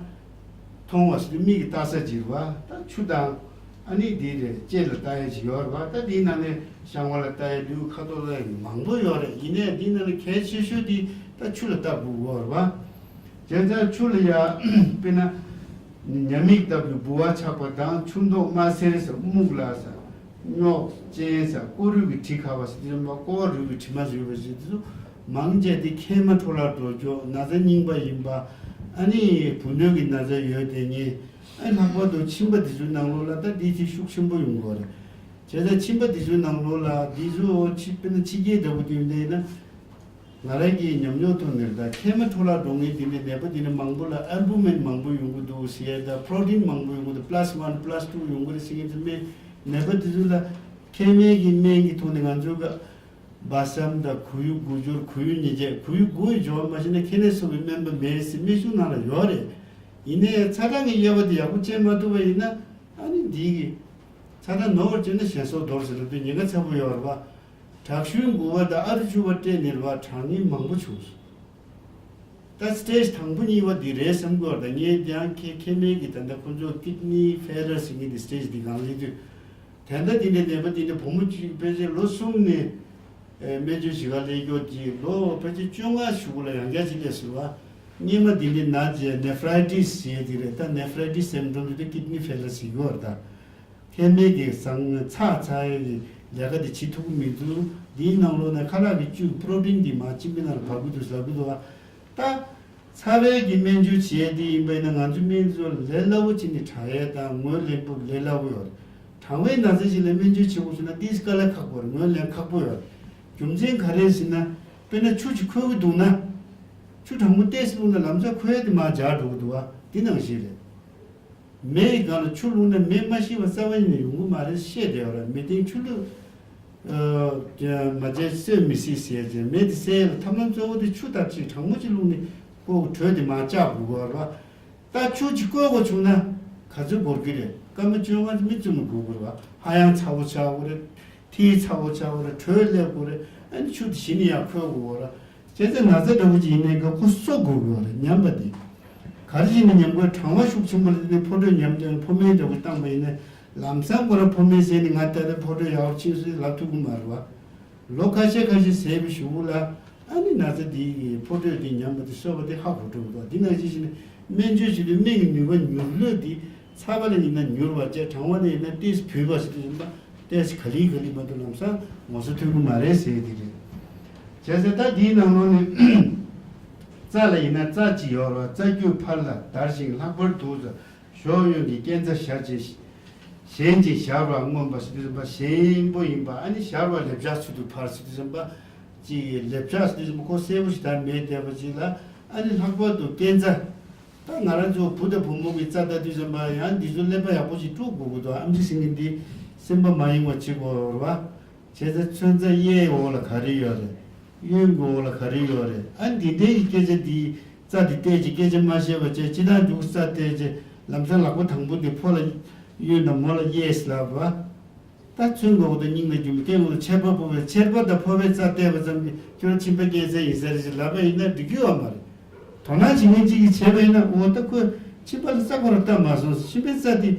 མཐོང་བ་ཟེར་དུས་མིག་གིས་ལྟ་ས་ཅིག་རེད་བ། ད་ཆུ་དང་ཨ་ནི་དེ་རེད། ལྕེ་ལ་ལྟ་ཡས་ཅིག་ཡོད་རེད་བ། ད་དེའི་ནང་ནས་བཤང་བ་ལ་ལྟ་ཡས་འདུག་ཁ་དོག་ལྟ་ཡས་མང་པོ་ཡོད་རེད། ཡིན་ནའི་དེའི་ནང་ནས་གལ་ཆེ་ཤོས་དེ་ད་ཆུ་ལ་ལྟ་དགོས་ཀྱི་ཡོད་རེད་བ། བྱས་ཙང་ཆུ་ལ་ཡ་དཔེར་ན་ཉ་མིག་ལྟ་བུའི་ལྦུ་བ་ཆགས་པ་དང་ཆུ་མདོག་དམར་སེར་ཟེར། སྨུག་ལ་ཟེར། རྙོག་ཅན་ཟེར། ཀོ་རུས་ཀྱི་དྲི་ཁ་བ་ཟེར། དེ་ཡིན་པ་ཀོ་བ་རུས་ཀྱི་དྲི་མ་ཟེར་བ་ཞིག་དེ་ཚོ་མང་ཆེ་དེ་མཁལ་མ་འཕྲོ་བརླག་འགྲོ་ཀྱོག་ན་ཚ་རྙིང་པ་ཡིན་པ། ཨ་ནི་བུ་སྣོད་ཀྱི་ན་ཚ་ཡོད་དེ་ངེས། ཨ་ལྷག་པར་དུ་མཆིན་པ་དེ་ཚོའི་ནང་ལོགས་ལ་ད་འདི་དེ་ཤུགས་ཆེན་པོ་ཡོང་གི་ཡོད་རེད། བྱས་ཙང་མཆིན་པ་དེ་ཚོའི་ནང་ལོགས་ལ་འདི་ཚོ་ཕྱི་དཔེར་ན་ཕྱི་རྒྱལ་འདྲ་པོ་དེ་ཡིན་ན། ང་རང་གི་ཉམས་མྱོང་ཐོག་ནས་ད་མཁལ་མ་འཕྲོ་བརླག་འགྲོ་མཁན་དེ་འདྲའི་ནད་པ་དེ་འདྲ་མང་པོ་ལ་ཨལ་བུ་མིན་མང་པོ་ཡོང་གི་འདུག་ཟེར། ད་པྲོ་ཊིན་མང་པོ་ཡོང་གི་འདུག་པ་ལ་སི་ཝན་པ་ལ་སི་ཊུ་ཡོང་གི་རེད་ཟེར་མཁན་དེ་སྨན་ནད་པ་དེ་ཚོ་ལ་མཁལ་མའི་གི་སྨན་གྱི་ཐོག་ནས་ང་ཚོ་ག་སྦ་སམ་དང་ཁོར་ཡུག་དགུ་སྦྱོར། ཁོར་ཡུག་ཉིས་བརྒྱ། ཁོར་ཡུག་དགུ་ཡི་སྦྱོར་བ་མ་བྱས་ན་མཁལ་ནད་སོགས་པའི་སྨན་པ་མེད་ཟེར་སྨན་གཞུང་ནང་ལ་ཡོད་རེད། ཡིན་ནའི་ཚ་གྲང་གི་དབྱེ་བ་དེ་ཡག་པོ་དཔྱད་མ་ཐུབ་པ་ཡིན་ན་ཨ་ནི་འདི་གི་ཚ་གྲང་ནོར་བར་བྱས་ན་ཞེན་སོགས་འདོར་ཟེར་ལབ་དུས་ཉེན་ཁ་ཚ་པོ་ཡོད་རེད་པ། དྲག་ཤུལ་འགོ་བ་དང་ཨ་རུ་བཅུ་བ་སྤྲད་ནས་རེད་པ། དྲག་ངན་མང་པོ་བྱུང་སོང་། ད་སི་ཊེ་ཇི་དང་པོ་གཉིས་པ་འདི་རེད་བསམ་གྱི་ཡོད་རེད། ད་ངས་ཀྱང་མཁལ་མཁལ་མའི་གི་ད་ལྟ་ཁོ་ཚོ་ཀིཌ་ནི་ཕེ་ལར་ཟེར་མཁན་འདི་སི་ཊེ་ཇི་འདི་སྒང་སླེབས་དུས། ད་ལྟ་འདི་འདྲའི་ནད་པ་འདི་འདྲའི་བུ་མོ་གཅིག་ཕལ་ཆེར་ལོ་གསུམ་ནས་ཨེ་སྨན་བཅོས་བྱེད་གར་སླེབས་ཀྱོག་ཅིག་ལོ་ཕལ་ཆེར་བཅོ་ལྔ་གཞུག་གུ་ལ་ཡང་བསྐྱར་ཅིག་སླེབས་སོང་བ། སྔོན་མ་འདི་འདྲའི་ན་ཅེས་ནེ་ཕ་རའི་ཊི་སི་ཟེར་ཡས་འདི་རེད། ད་ནེ་ཕ་རའི་ཊི་སི་སིམ་ཊོམ་འདི་ཀིཌ་ནི་ཕེ་ལར་ཟེར་གྱི་ཡོད་རེད། ད་མཁལ་མའི་གི་ཟངས་ཚྭ་ཚ་ཡས་ཀྱི་ལས་ཀ་འདི་བྱེད་ཐུབ་ཀྱི་མི་འདུག་འདིའི་ནང་ལོགས་ནས་ཁ་ལག་གི་བཅུད་པྲོ་ཊིན་འདི་མར་མཆིན་པའི་ནང་ལ་བབས་ཀྱི་འདུག་ཟེར་གྱི་འདུག་བ། ད་ཚ་བའི་གི་སྨན་བཅོས་བྱས་དེ་ཡིན་པ་ཡིན་ན་ང་ཚོ་སྨན་ཚོ་ལས་སླ་བོ་བྱས་ནས་དྲག་ཡས་དང་ངོས་ལེན་པོ་ལས་སླ་བོ་ཡོད་རེད། གྲང་བའི་ན་ཚ་ཞིག་ལ་སྨན་བཅོས་བྱེད་དགོས་བྱུང་ན་ཏིས་དཀའ་ལས་ཁག་པོ་རེད། ངོས་ལེན་ཁག་པོ་ཡོད་རེད། རྒྱུ་མཚན་ག་རེ་ཟེར་ན། དཔེར་ན་ཆུ་ཅིག་ཁོལ་གི་འདུག་ན། ཆུ་གྲང་མོ་ཏོག་ཙམ་བླུགས་ན་ལམ་སང་ཁོལ་ཡས་དེ་མར་འཇགས་འགྲོ་གི་འདུག་བ། དེ་ནང་བཞིན་རེད། མེ་ཡི་སྒང་ལ་ཆུ་བླུགས་ན་མེ་མ་ཤི་བ་རྩ་བ་ཉིད་ནས་ཡོང་གི་མ་རེད་བཤད་བསྡད་ཡོད་རེད། མེ་སྟེང་ཆུ་བླུགས། ཨ། མ་བྱས་གསོད་མི་སྲིད་ཟེར་བྱས་མེ་དེ་བསད་ཡས་ལ་ཐབས་ལམ་གཙོ་བོ་དེ་ཆུ་ལྟར་ཅིག་གྲང་མོ་ཅིག་བླུགས་ནས་ཁོ་གི་དྲོད་དེ་མར་བཅག་དགོས་ཀྱི་ཡོད་རེད་བ། ད་ཆུ་ཅིག་བསྐོལ་དགོས་བྱུང་ན་ག་ཚོད་འགོར་གི་རེད། སྐར་མ་བཅོ་ལྔ་མིག་བཙུམ་ནས་འགོར་དགོས་རེད་བ། ཧ་ཡང་ཚ་བོ་ཆགས་དགོས་རེད། མཐིལ་ཚ་བོ་ཆགས་དགོས་རེད། དྲོད་སླེབས་དགོས་རེད། ཨ་ནི་ཆུ་དེ་གཞི་ནས་ཡར་ཁོལ་དགོས་རེད། བྱས་ཙང་ན་ཚ་འདྲ་བོ་ཅིག་ཡིན་ནའི་ཁོ་གསོ་དགོས་ཀྱི་ཡོད་རེད། ཉམས་པ་དེ། ག་རེ་བྱས་ནས་ཉམས་དགོས། གྲང་བ་ཤུགས་ཆེན་པོ་ལ་བརྟེན་ནས་ཕོ་དྲོད་ཉམས་ཏེ་ཕོ་མེ་འདྲ་བོ་བཏང་པ་ཡིན་ན། ལམ་སང་ཁོ་རང་ཕོ་མེད་ཟེར་ནས་ང་ད་ལྟ་ཕོ་ཊོ་ཡག་པོ་ཕྱིན་སོང་ལབ་ཐུབ་ཀྱི་མ་རེད་བ། ལོ་ཁ་ཤས་ཁ་ཤས་ཟད་པའི་གཞུག་གུ་ལ་ཨ་ནི་ན་ཚ་འདི་ཕོ་ཊོ་འདི་ཉམས་པ་དེ་གསོ་བ་དེ་ཧ་གོ་འགྲོ་གི་འདུག་འདི་ནང་བཞིན་བྱས་ནས་སྨན་བཅོས་བྱེད་དུས་སྨན་གྱི་ནུས་པ་མྱུར་ལྷོད་འདི་ཚ་བ་ལ་ཡིན་ན་མྱུར་བ་བྱས། གྲང་བ་ལ་ཡིན་ན་ཏོག་ཙམ་བུད་པ་ཟེར་དུས་ཙམ་པ་ཏོག་ཙམ་ག་ལེ་ག་ལེ་མ་གཏོགས་ལམ་སང་ངོ་ཚ་ཐོན་གྱི་མ་རེད་ཟེར་གྱི་རེད། བྱས་ཙང་ད་འདིའི་ནང་ལོགས་ནས་རྩ་ལ་ཡིན་ན་རྩ་གཅིག་ཡོད་རེད་བ། རྩ་རྒྱུས་ཕར་ལ་དར་ཞིང་ལྷག་པར་དུ་གཞོགས་གཡོན་གྱི་རྐན་རྩ་ཞར་བཅད། ཞན་ཅིང་ཞར་བར་མངོན་པ་ཟེར་དུས་ཙམ་པ་ཞན་པོ་ཡིན་པ། ཨ་ནི་ཞར་བ་ལེབ་ཆགས་ཚུལ་དུ་ཕར་ཟེར་དུས་ཙམ་པ་ཅིག་ལེབ་ཆགས་ཟེར་དུས་ཙམ་པ་ཁོ་གསལ་པོ་ཞིག་དར་མེད་བསྡད་པ་ཅིག་ལ། ཨ་ནི་ལྷག་པར་དུ་རྐན་རྩ། ད་ང་རང་ཚོ་བུ་དང་བུ་མོ་གི་རྩ་ལྟ་དུས་ཙམ་པ་ཡང་འདི་ཚོ་ཀླད་པ་ཡག་པོ་ཞིག་དཀྲུག་དགོས་ཀྱི་འདུག་ཨེམ་ཆི་ཟེར་མཁན་འདི་སེམས་པ་མ་ཡེངས་པ་བྱེད་དགོས་རེད་བ། བྱས་ཙང་ཚོན་རྩ་གཡས་འོག་ལ་ག་རེ་ཡོད་རེད། གཡོན་གྱི་འོག་ལ་ག་རེ་ཡོད་རེད། ཨ་འདི་འདྲའི་གི་སྐད་ཆ་འདི་རྩ་འདི་བལྟས་ཅིག་སྐད་ཆ་མ་བཤད་པ་བྱས། སྤྱིར་བཏང་རྒྱུགས་རྩ་བལྟས་ཅིག་ལམ་སང་ལག་པ་དང་པོ་འདི་ཕོ་ལ་གཡོན་དང་མོ་ལ་གཡས་ལབ་པ། ད་ཚོན་འོག་དང་སྙིང་ལ་རྒྱུ་མ་སྐད་འོག་ཏུ་མཆེར་པ་ཕོ་བའི་མཆེར་པ་དང་ཕོ་བའི་རྩ་བལྟས་པ་ཙམ་གྱིས་ཁྱོད་མཆིན་པ་རྐན་རྩ་ཡིན་ས་རེད་ཅེས་ལབ་པ་ཡིན་ན་འགྲིག་གི་ཡོད་མ་རེད། དོ་སྣང་བྱེད་མཁན་གཅིག་གིས་བྱས་པ་ཡིན་ན། འོ་ད་ཁོས་མཆིན་པ་ལ་རྩ་ཁོ་རང་བལྟ་མ་སོང་། མཆིན་པའི་རྩ་དེ་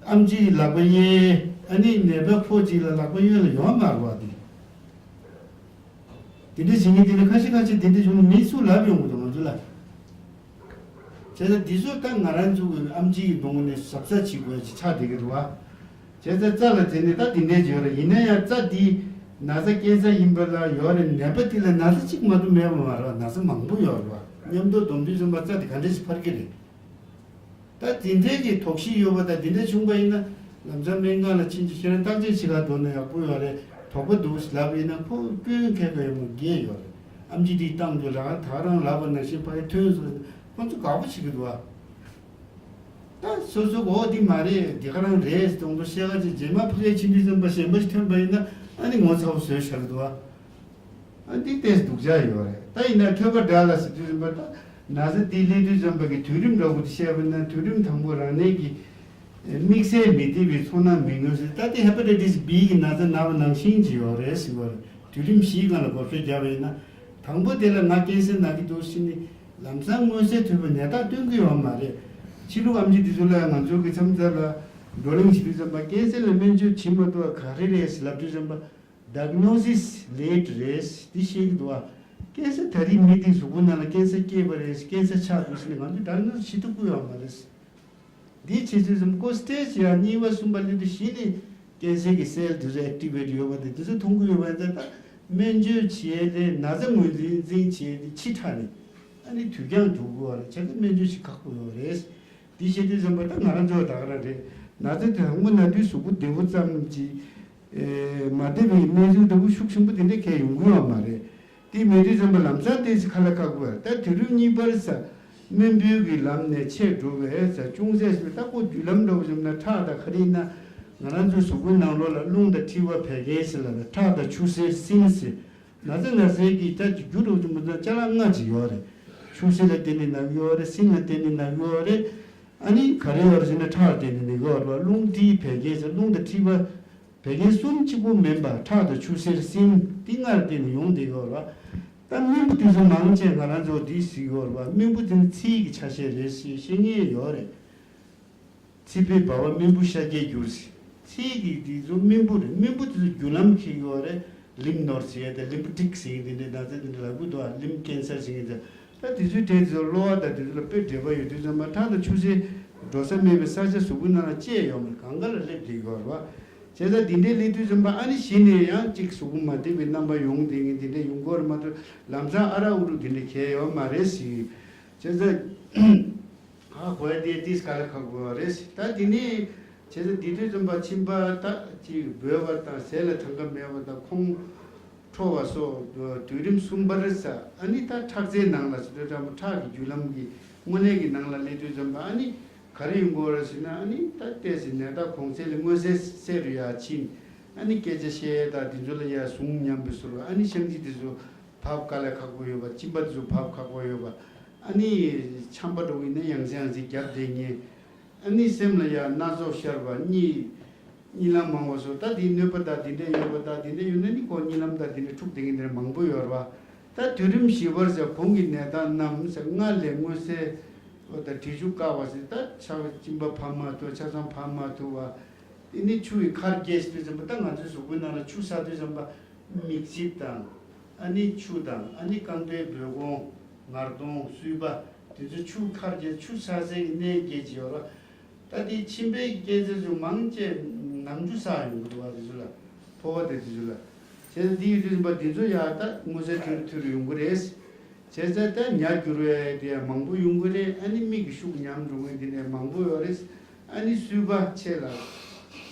ཨེམ་ཆིའི་ལག་པ་གཡས། ཨ་ནི་ནད་པ་ཕོ་གཅིག་ལ་ལག་པ་གཡོན་ལ་ཡོད་མ་རེད་བ། དེ་དེ་འདྲ་བྱེད་མཁན་དེ་ནི་ཁ་ཤས་ཁ་ཤས་དེ་འདྲ་བྱུང་ན་མི་སུ་ལབ་ཡོང་གི་འདུག་ང་ཚོ་ལ། བྱས་ཙང་འདི་ཚོ་ད་ང་རང་ཚོ་གི་ཨེམ་ཆིའི་གདོང་ནས་གཟབ་གཟབ་བྱེད་དགོས་ཅིག་ཆགས་བསྡད་ཀྱི་འདུག་བ། བྱས་ཙང་རྩ་ལ་དེ་ནས་ད་འདི་འདྲས་ཡོད་རེད། ཡིན་ན་ཡང་རྩ་འདི་ན་ཚ་རྐན་རྩ་ཡིན་པ་ལ་ཡོད་རེད། ནད་པ་དེ་ལ་ན་ཚ་གཅིག་མ་གཏོགས་མེད་པ་མ་རེད་བ། ན་ཚ་མང་པོ་ཡོད་རེད་བ། མཉམ་དུ་བསྡོམས་དུས་ཙམ་པ་རྩ་དེ་ག་འདྲས་ཞིག་འཕར་གྱི་རེད། ད་དེ་འདྲས་ཀྱི་དོགས་གཞི་ཡོད་པ་དང་དེ་འདྲས་བྱུང་པ་ཡིན་ན་ལམ་སང་སྨན་ཁང་ལ་ཕྱིན་ཅིག་ཁྱེད་རང་བརྟག་དཔྱད་བྱེད་ག་འགྲོ་ན་ཡག་པོ་ཡོད་རེད། དོགས་པ་འདུག་ལབ་ཡིན་ན་ཁོ་སྐྱོན་ཁེགས་པ་ཡོད་མ་རྒྱས་ཡོད་རེད། ཨེམ་ཆི་འདི་བཏང་རྒྱུ་རང་ད་རང་ལབ་པ་ནང་བཞིན་ཕ་གི་ཐོན་སོང་། ཁོ་ཚོ་དགའ་པོ་བྱེད་ཀྱི་འདུག་ཨ། ད་སོ་སོ་གོ་འདི་མ་རེད། འདི་ག་རང་རེད་གཏོང་དུ་བཤད་ག་ཅིག་རྗེས་མ་ཕ་གིར་ཕྱིན་དུས་ཙམ་པ་གཞན་པ་ཞིག་ཐོན་པ་ཡིན་ན་ཨ་ནི་ངོ་ཚ་པོ་བཟོས་བཞག་གི་འདུག་ཨ། ཨ་འདི་ཏོག་ཙམ་སྡུག་ཅག་ཡོད་རེད། ད་ཡིན་ན་ཐོས་པ་འདྲ་ལ་ཟེར་དུས་ཙམ་པ་ད་ན་ཚ་འདི་སླེབས་དུས་ཙམ་པ་གི་དུས་རིམ་འདྲ་པོ་དེ་བཤད་པ་ན་དུས་རིམ་དང་པོ་རང་ནད་ཀྱི་དམིགས་བསལ་མི་བདེ་བའི་ཚོར་སྣང་མི་མངོན་ཟེར། ད་དེ་ཧེ་པ་ཊའི་ཊི་སི་བི་གི་ན་ཚ་ན་བ་ནང་བཞིན་གྱི་ཡོད་རེད་ཟེར་བ་རེད། དུས་རིམ་བཞིའི་སྒང་ལ་བགོ་བཤའ་བརྒྱབ་པ་ཡིན་ན། དང་པོ་དེ་ལ་ང་ཀན་སར་ན་གི་འདུག་ཟེར་ནས་ལམ་སང་མངོན་གསལ་དོད་པའི་ནད་རྟགས་སྟོན་གྱི་ཡོད་མ་རེད། ཕྱི་ལུགས་ཨེམ་ཆི་འདི་ཚོ་ལ་ང་ཚོ་གི་མཚམས་མཚམས་ལ་བགྲོ་གླེང་བྱེད་དུས་ཙམ་པ་ཀན་སར་ལ་སྨན་བཅོས་བྱེད་མ་ཐུབ་པ་ག་རེ་རེད་ཟེར་ལབ་དུས་ཙམ་པ། ཌའི་གྷ་ནོ་སིས་ལེ་ཊི་རེད་འདི་བཤད་ཀྱི་འདུག་བ། ཀན་སར་ད་རེས་མི་འདི་གཟུགས་པོ་ནང་ལ་ཀན་སར་སྐྱེས་པ་རེད། ཀན་སར་ཆགས་འདུག་ཟེར་ནས་ང་ཚོས་ཌའི་གྷ་ནོ་སིས་བྱེད་ཐུབ་ཀྱི་ཡོད་མ་རེད། འདི་བྱེད་དུས་ཙམ་ཁོ་སི་ཊེ་ཇི་ཡང་གཉིས་པ་གསུམ་པ་སླེབས་དུས་གཞི་ནས་ཀན་སར་གྱི་སེལ་དེ་ཚོ་ཨེག་ཊི་ཝེ་ཊི་ཡོད་པ་དེ་དེ་ཚོ་མཐོང་གི་ཡོད་པ་ཡིན་ཙང་། ད་སྨན་བཅོས་བྱས་ཏེ་ན་ཚ་ངོས་འཛིན་བྱས་ཏེ་ཕྱི་དྲགས་ནས་ཨ་ནི་དུས་འགྱངས་འགྲོ་དགོས་པ་རེད། བྱས་ཙང་སྨན་བཅོས་བྱེད་ཁག་པོ་ཡོད་རེད། འདི་བཤད་དུས་ཙམ་པ་ད་ང་རང་ཚོ་ད་ག་རང་རེད། ན་ཚ་དེ་དང་པོ་ན་དུས་གཟུགས་པོ་བདེ་པོ་ཙམ་གྱིས་ཨེ་མ་བདེ་བའི་གནས་ཚུལ་ལྟ་བུ་ཤུགས་ཆེན་པོ་དེ་འདྲ་གང་ཡང་ཡོང་གི་ཡོད་མ་རེད། དེ་མེད་དུས་ཙམ་པ་ལམ་སང་ཏོག་ཙམ་ཁ་ལ་ཁ་ཁུ་བ། ད་དུས་རིམ་གཉིས་པར་ས་སྨན་སྤུས་ཀྱི་ལམ་ནས་ཆད་འགྲོ་བས་ས་ཅུང་ཟད་ཞིག་ད་ཁོ་བརྒྱུད་ལམ་འདྲ་བོ་བྱུང་ན་ཁྲག་དང་ག་རེ་ཡིན་ན་ང་རང་ཚོའི་གཟུགས་པོའི་ནང་ལོགས་ལ་རླུང་དང་མཁྲིས་པ་བད་ཀན་ཟེར་ལ་ཁྲག་དང་ཆུ་སེར་སྲིན་ཟེར། ན་ཚ་ན་ཚའི་གི་ད་ཅིག་རྒྱུ་འགྲོ་ཆེན་པོ་ད་ཅ་ལག་ལྔ་ཅིག་ཡོད་རེད། ཆུ་སེར་ལ་བརྟེན་ནས་ན་གི་ཡོད་རེད། སྲིན་ལ་བརྟེན་ནས་ན་གི་ཡོད་རེད། ཨ་ནི་ག་རེ་ཡོད་རེད་ཟེར་ན་ཁྲག་ལ་བརྟེན་ནས་ན་གི་ཡོད་རེད་བ། རླུང་མཁྲིས་བད་ཀན་ཟེར། རླུང་དང་མཁྲིས་པ་བད་ཀན་གསུམ་གཅིག་པོ་མིན་པ་ཁྲག་དང་ཆུ་སེར་སྲིན་འདི་ལྔ་ལ་བརྟེན་ནས་ཡོང་བསྡད་ཡོད་རེད་བ། ད་རྨེན་བུ་དེ་ཚོ་མང་ཆེ་ང་རང་ཚོ་འདི་ཟེར་གི་ཡོད་རེད་བ། རྨེན་བུ་དེ་ནི་ཚིལ་གྱི་ཆ་ཤས་རེད་ཞེས་བཤད་མཁན་ཡོད་རེད། ཚིལ་བུས་འབར་བ་རྨེན་བུ་ཤ་རྒྱས་འགྱུར་ཟེར། ཚིལ་གྱི་དེ་ཚོ་རྨེན་བུ་རེད། རྨེན་བུ་དེ་ཚོ་རྒྱུ་ལམ་འཁེལ་གྱི་ཡོད་རེད། ལིམ་ནོར་ཟེར་ཡ་དེ་ལིམ་ཕ་ཊིག་ཟེར་ཡ་དེ་འདྲའི་ན་ཚ་དེ་འདྲ་ལབ་ཀྱི་འདུག་ཨ། ལིམ་ཀན་སར་ཟེར་མཁན་དེ། ད་དེ་ཚོའི་གྲས་དེ་ཚོ་གློ་བ་དང་དེ་ཚོ་ལ་དཔེ་འབྲེལ་བ་ཡོད་དུས་ཙམ་པ་ཁྲག་དང་ཆུ་སེར་འགྲོ་ས་མེད་པའི་ས་ཆ་གཟུགས་པོའི་ནང་ལ་བཅད་ཡོད་མ་རེད། གང་ག་ལ་སླེབས་བསྡད་ཡོད་རེད་བ། བྱས་ཙང་དེ་འདྲའི་སླེབས་དུས་ཙམ་པ་ཨ་ནི་གཞི་ནས་ཡང་གཅིག་གཟུགས་པོ་མ་བདེ་བའི་རྣམ་པ་ཡོང་བསྡད་མཁན་དེ་འདྲ་ཡོང་གི་ཡོད་རེད་མ་གཏོགས་ལམ་སང་ཨ་རག་ཨུ་རུ་དེ་འདྲ་གང་ཡང་ཡོད་མ་རེད་ཟེར། བྱས་ཙང་། ཧ་གོ་ཡ་དེ་ཏིས་ག་ལ་ཁག་པོ་རེད། ད་དེ་ནས་བྱས་ཙང་དེ་དུས་ཙམ་པ་མཆིན་པ་ད་ཅིག་སྦོས་པ་དང་ཟས་ལ་ཐང་ག་མེད་པ་དང་ཁོང་ཁྲོ་བ་སོགས་དུས་རིམ་གསུམ་པར་ས་ཨ་ནི་ད་ཁྲག་རྩའི་ནང་ལ་ཟེར་དུས་ཙམ་པ་ཁྲག་གི་རྒྱུ་ལམ་གྱི་དངོས་གནས་ཀྱི་ནང་ལ་སླེབས་དུས་ཙམ་པ་ཨ་ནི་ག་རེ་ཡོང་གི་ཡོད་རེད་ཟེར་ན། ཨ་ནི་ད་ཏོག་ཙམ་ནད་རྟགས་གོང་ཚད་ལས་མངོན་གསལ་གསལ་རུ་ཡ་ཕྱིན། ཨ་ནི་སྐད་ཆ་བཤད་ཡ་དང་དེ་ཚོ་ལ་ཡ་ཟུངས་ཉམས་པའི་ཟུར་ཨ་ནི་བཤང་གཅི་དེ་ཚོ་བབས་དཀའ་ལས་ཁག་པོ་ཡོད་པ། གཅིན་པ་དེ་ཚོ་བབས་ཁག་པོ་ཡོད་པ། ཨ་ནི་ཆམ་པ་འདྲ་བོ་ཡིན་ན་ཡང་སེ་ཡང་སེ་བརྒྱབ་བསྡད་མཁན། ཨ་ནི་སེམས་ལ་ཡང་སྣ་ཚོགས་ཤར་བ། གཉིད་གཉིད་ལམ་མང་བ་སོགས། ད་དེའི་གནོད་པ་དང་དེ་འདྲ་ཡོད་པ་དང་། དེ་འདྲ་ཡོད་ན་ནི་ཁོ་གཉིད་ལམ་དང་དེ་འདྲ་འཁྲུག་བསྡད་མཁན་དེ་འདྲ་མང་པོ་ཡོད་རེད་བ། ད་དུས་རིམ་བཞི་པར་ཟེར་གོང་གི་ནད་རྟགས་རྣམས་ཟེར་སྔར་ལས་མངོན་གསལ་བ་དང་དྲི་ཆུ་བཀག་པ་ཟེར། ད་ཆ་གཅིན་པ་ཕབ་མ་ཐུབ། ཆ་ཚང་ཕབ་མ་ཐུབ་པ། དེ་ནི་ཆུ་ཡི་མཁར་རྒྱས་དུས་ཙམ་པ། ད་ང་ཚོའི་གཟུགས་པོའི་ནང་ལ་ཆུ་ཟགས་དུས་ཙམ་པ། མིག་ལྕིབས་དང་། ཨ་ནི་ཆུ་དང་། ཨ་ནི་རྐང་པའི་སྦོལ་ཀོང་། ངར་གདོང་། སུལ་པ། དེ་ཚོ་ཆུ་མཁར་རྒྱས། ཆུ་ཟགས་སའི་གནས་རྒྱས་ཀྱི་ཡོད་ར། ད་དེ་མཆིན་པའི་སྐྱེད་ཚལ་ཚོ་མང་ཆེ་ནམ་ཆུ་ཟགས་ཡོང་གི་འདུག་བ། དེ་ཚོ་ལ་ཕོ་བ་དེ་དེ་ཚོ་ལ། བྱས་ཙང་དེ་ཡོད་དུས་ཙམ་པ་དེ་ཚོ་ཡར་ད་མངོན་གསལ་དོད་དོད་ཡོང་གི་རེད། བྱས་ཙང་ད་ཉ་རྒྱུ་རེད། དེ་ཡང་མང་པོ་ཡོང་གི་རེད། ཨ་ནི་མིག་གི་ཤུགས་ཉམས་འགྲོ་མཁན་དེ་ནས་མང་པོ་ཡོད་རེད། ཨ་ནི་སུལ་པ་ཆེ་ལ།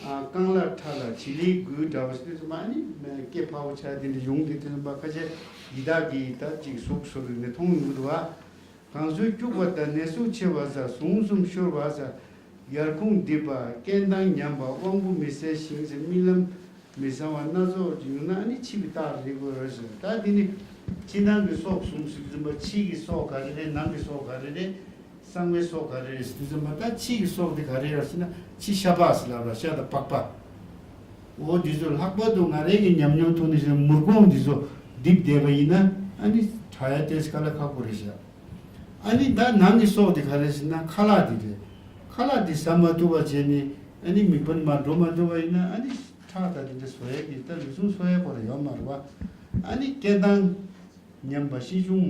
ཨ། རྐང་ལག་ཕྲ་ལ། བྱི་ལའི་མགུལ་འདྲ་བ་ཞིག་དུས་ཙམ་པ། ཨ་ནི་སྐེ་འཕར་བོ་ཆགས་དེ་འདྲ་ཡོང་དུས་ཙམ་པ། ཁ་ཤས་ཡི་དྭགས་ཀྱི་ད་ཅིག་གཟུགས་བཟོ་དུས་ནས་མཐོང་ཡོང་གི་འདུག་བ། གངས་ཚུལ་སྐྱུག་པ་དང་། ནད་ཟུག་ཆེ་བ་ཟ། ཟུངས་གསུམ་ཤོར་བ་ཟ། ཡར་ཁུང་རྡིབ་པ། སྐད་གདངས་ཉམས་པ། དབང་པོ་མི་གསལ་ཞིང་ཟེར། རྨི་ལམ་མི་བཟང་བ་སྣ་ཚོགས་ཅིག་ཡོང་ན། ཨ་ནི་ཕྱི་གི་རྟགས་རིག་དགོས་རེད་ཟེར། ད་འདི་ནི་ཕྱི་ནང་གི་སྲོག་གསུམ་ཟེར་དུས་ཙམ་པ། ཕྱི་གི་སྲོག་ག་རེ་རེད། ནང་གི་སྲོག་ག་རེ་རེད། གསང་བའི་སྲོག་ག་རེ་རེད་ཟེར་དུས་ཙམ་པ། ད་ཕྱི་གི་སྲོག་དེ་ག་རེ་རེད་ཟེར་ན། ཕྱི་ཤ་པགས་ཟེར་ལབ་ར། ཤ་དང་པགས་པ། འོ་འདི་ཚོ་ལྷག་པར་དུ་ང་རའི་གི་ཉམས་མྱོང་ཐོག་ནས་བཤད་ན། མུར་གོང་འདི་ཚོ་རྡིབ་བསྡད་པ་ཡིན་ན། ཨ་ནི་དྲག་ཡ་ཏོག་ཙམ་དཀའ་ལས་ཁག་པོ་རེད་ཤག་ཨ་ནི་ད་ནང་གི་སྲོག་དེ་ག་རེ་ཟེར་ན། ཁ་ལག་དེ་རེད། ཁ་ལག་དེ་ཟ་མ་ཐུབ་པ་བྱས་ནས། ཨ་ནི་མིད་པ་ནས་མར་འགྲོ་མ་ཐུབ་པ་ཡིན་ན། ཨ་ནི་ཁྲག་དང་དེ་འདྲ་བཟོ་ཡས་ཀྱི། ད་ལུས་ཟུངས་གསོ་ཡས་ཁོ་རང་ཡོད་མ་རེད་བ། ཨ་ནི་སྐད་གདངས་ཉམས་པ། ཤི་གཞུང་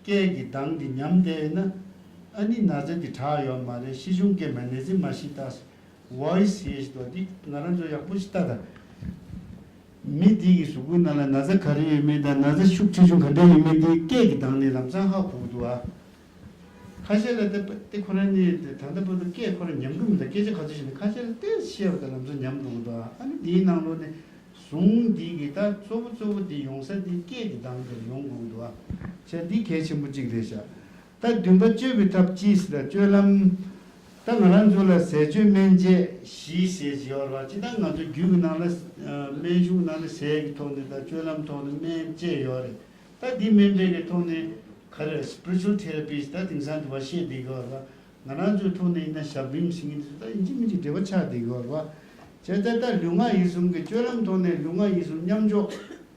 སྐད་ཀྱི་གདངས་དེ་ཉམས་བསྡད་ན། ཨ་ནི་ན་ཚ་དེ་དྲག་ཡོད་མ་རེད། ཤི་གཞུང་སྐད་མ་ནེ་ཙི་མ་ཤི་ཏ་ཝོའི་སི་ཟེར་ཡས་ཞིག་འདུག་བ། འདི་ང་རང་ཚོ་ཡག་པོ་ཞིག་ལྟ་དང་། མི་འདི་གི་གཟུགས་པོའི་ནང་ལ་ན་ཚ་ག་རེ་ཡོད་མེད་དང་། ན་ཚ་ཤུགས་ཆེ་ཆུང་ག་འདྲ་ཡོད་མེད་དེ་སྐད་ཀྱི་གདངས་ནས་ལམ་སང་ཧ་གོ་གི་འདུག་བ། ཁ་ཤས་ལ་དེ་དེ་ཁོ་རང་ནི་དེ་ད་ལྟ་བར་དུ་སྐད་ཁོ་རང་ཉམས་འགྲོ་མི་འདུག་སྐད་ཆ་ག་ཚོད་བཤད་ན། ཁ་ཤས་ལ་དེ་བཤད་པ་དང་ལམ་སང་ཉམས་འགྲོ་གི་འདུག་ཨ་ནི་འདིའི་ནང་ལོགས་ནས་ཟུངས་འདི་གི་ད་གཙོ་བོ་གཙོ་བོ་འདི་ཡོང་ས་འདི་སྐད་ཀྱི་གདངས་དེར་ཡོང་དགོས་ཀྱི་འདུག་ཨ། བྱས་འདི་གལ་ཆེན་པོ་གཅིག་རེད་ཤག་ད་འདུན་པ་གཅོད་པའི་ཐབས་ཅི་ཟེར་ན། སྤྱོད་ལམ། ད་ང་རང་ཚོ་ལ་ཟས་སྤྱོད་སྨན་དཔྱད་བཞི་ཟེར་གྱི་ཡོད་རེད་བ། སྤྱིར་བཏང་ང་ཚོ་རྒྱུད་ཀྱི་ནང་ལ་ཨ་སྨན་གཞུང་ནང་ལ་ཟས་ཀྱི་ཐོག་ནས་དང་སྤྱོད་ལམ་ཐོག་ནས་སྨན་དཔྱད་ཡོད་རེད། ད་འདི་སྨན་པའི་གི་ཐོག་ནས་ག་རེ། spiritual therapy ད་དེང་སང་དུ་བ་བཤད་བསྡད་ཀྱི་ཡོད་རེད་བ། ང་རང་ཚོའི་ཐོག་ནས་ཡིན་ན་ཞབས་རིམ་ཟེར་མཁན་དེ་ཚོ་ད་ཡིན་གཅིག་མིན་གཅིག་འབྲེལ་བ་ཆགས་བསྡད་ཀྱི་ཡོད་རེད་བ། བྱས་ཙང་ད་ལུས་ངག་ཡིད་གསུམ་གྱི་སྤྱོད་ལམ་ཐོག་ནས་ལུས་ངག་ཡིད་གསུམ་མཉམ་འཇོག་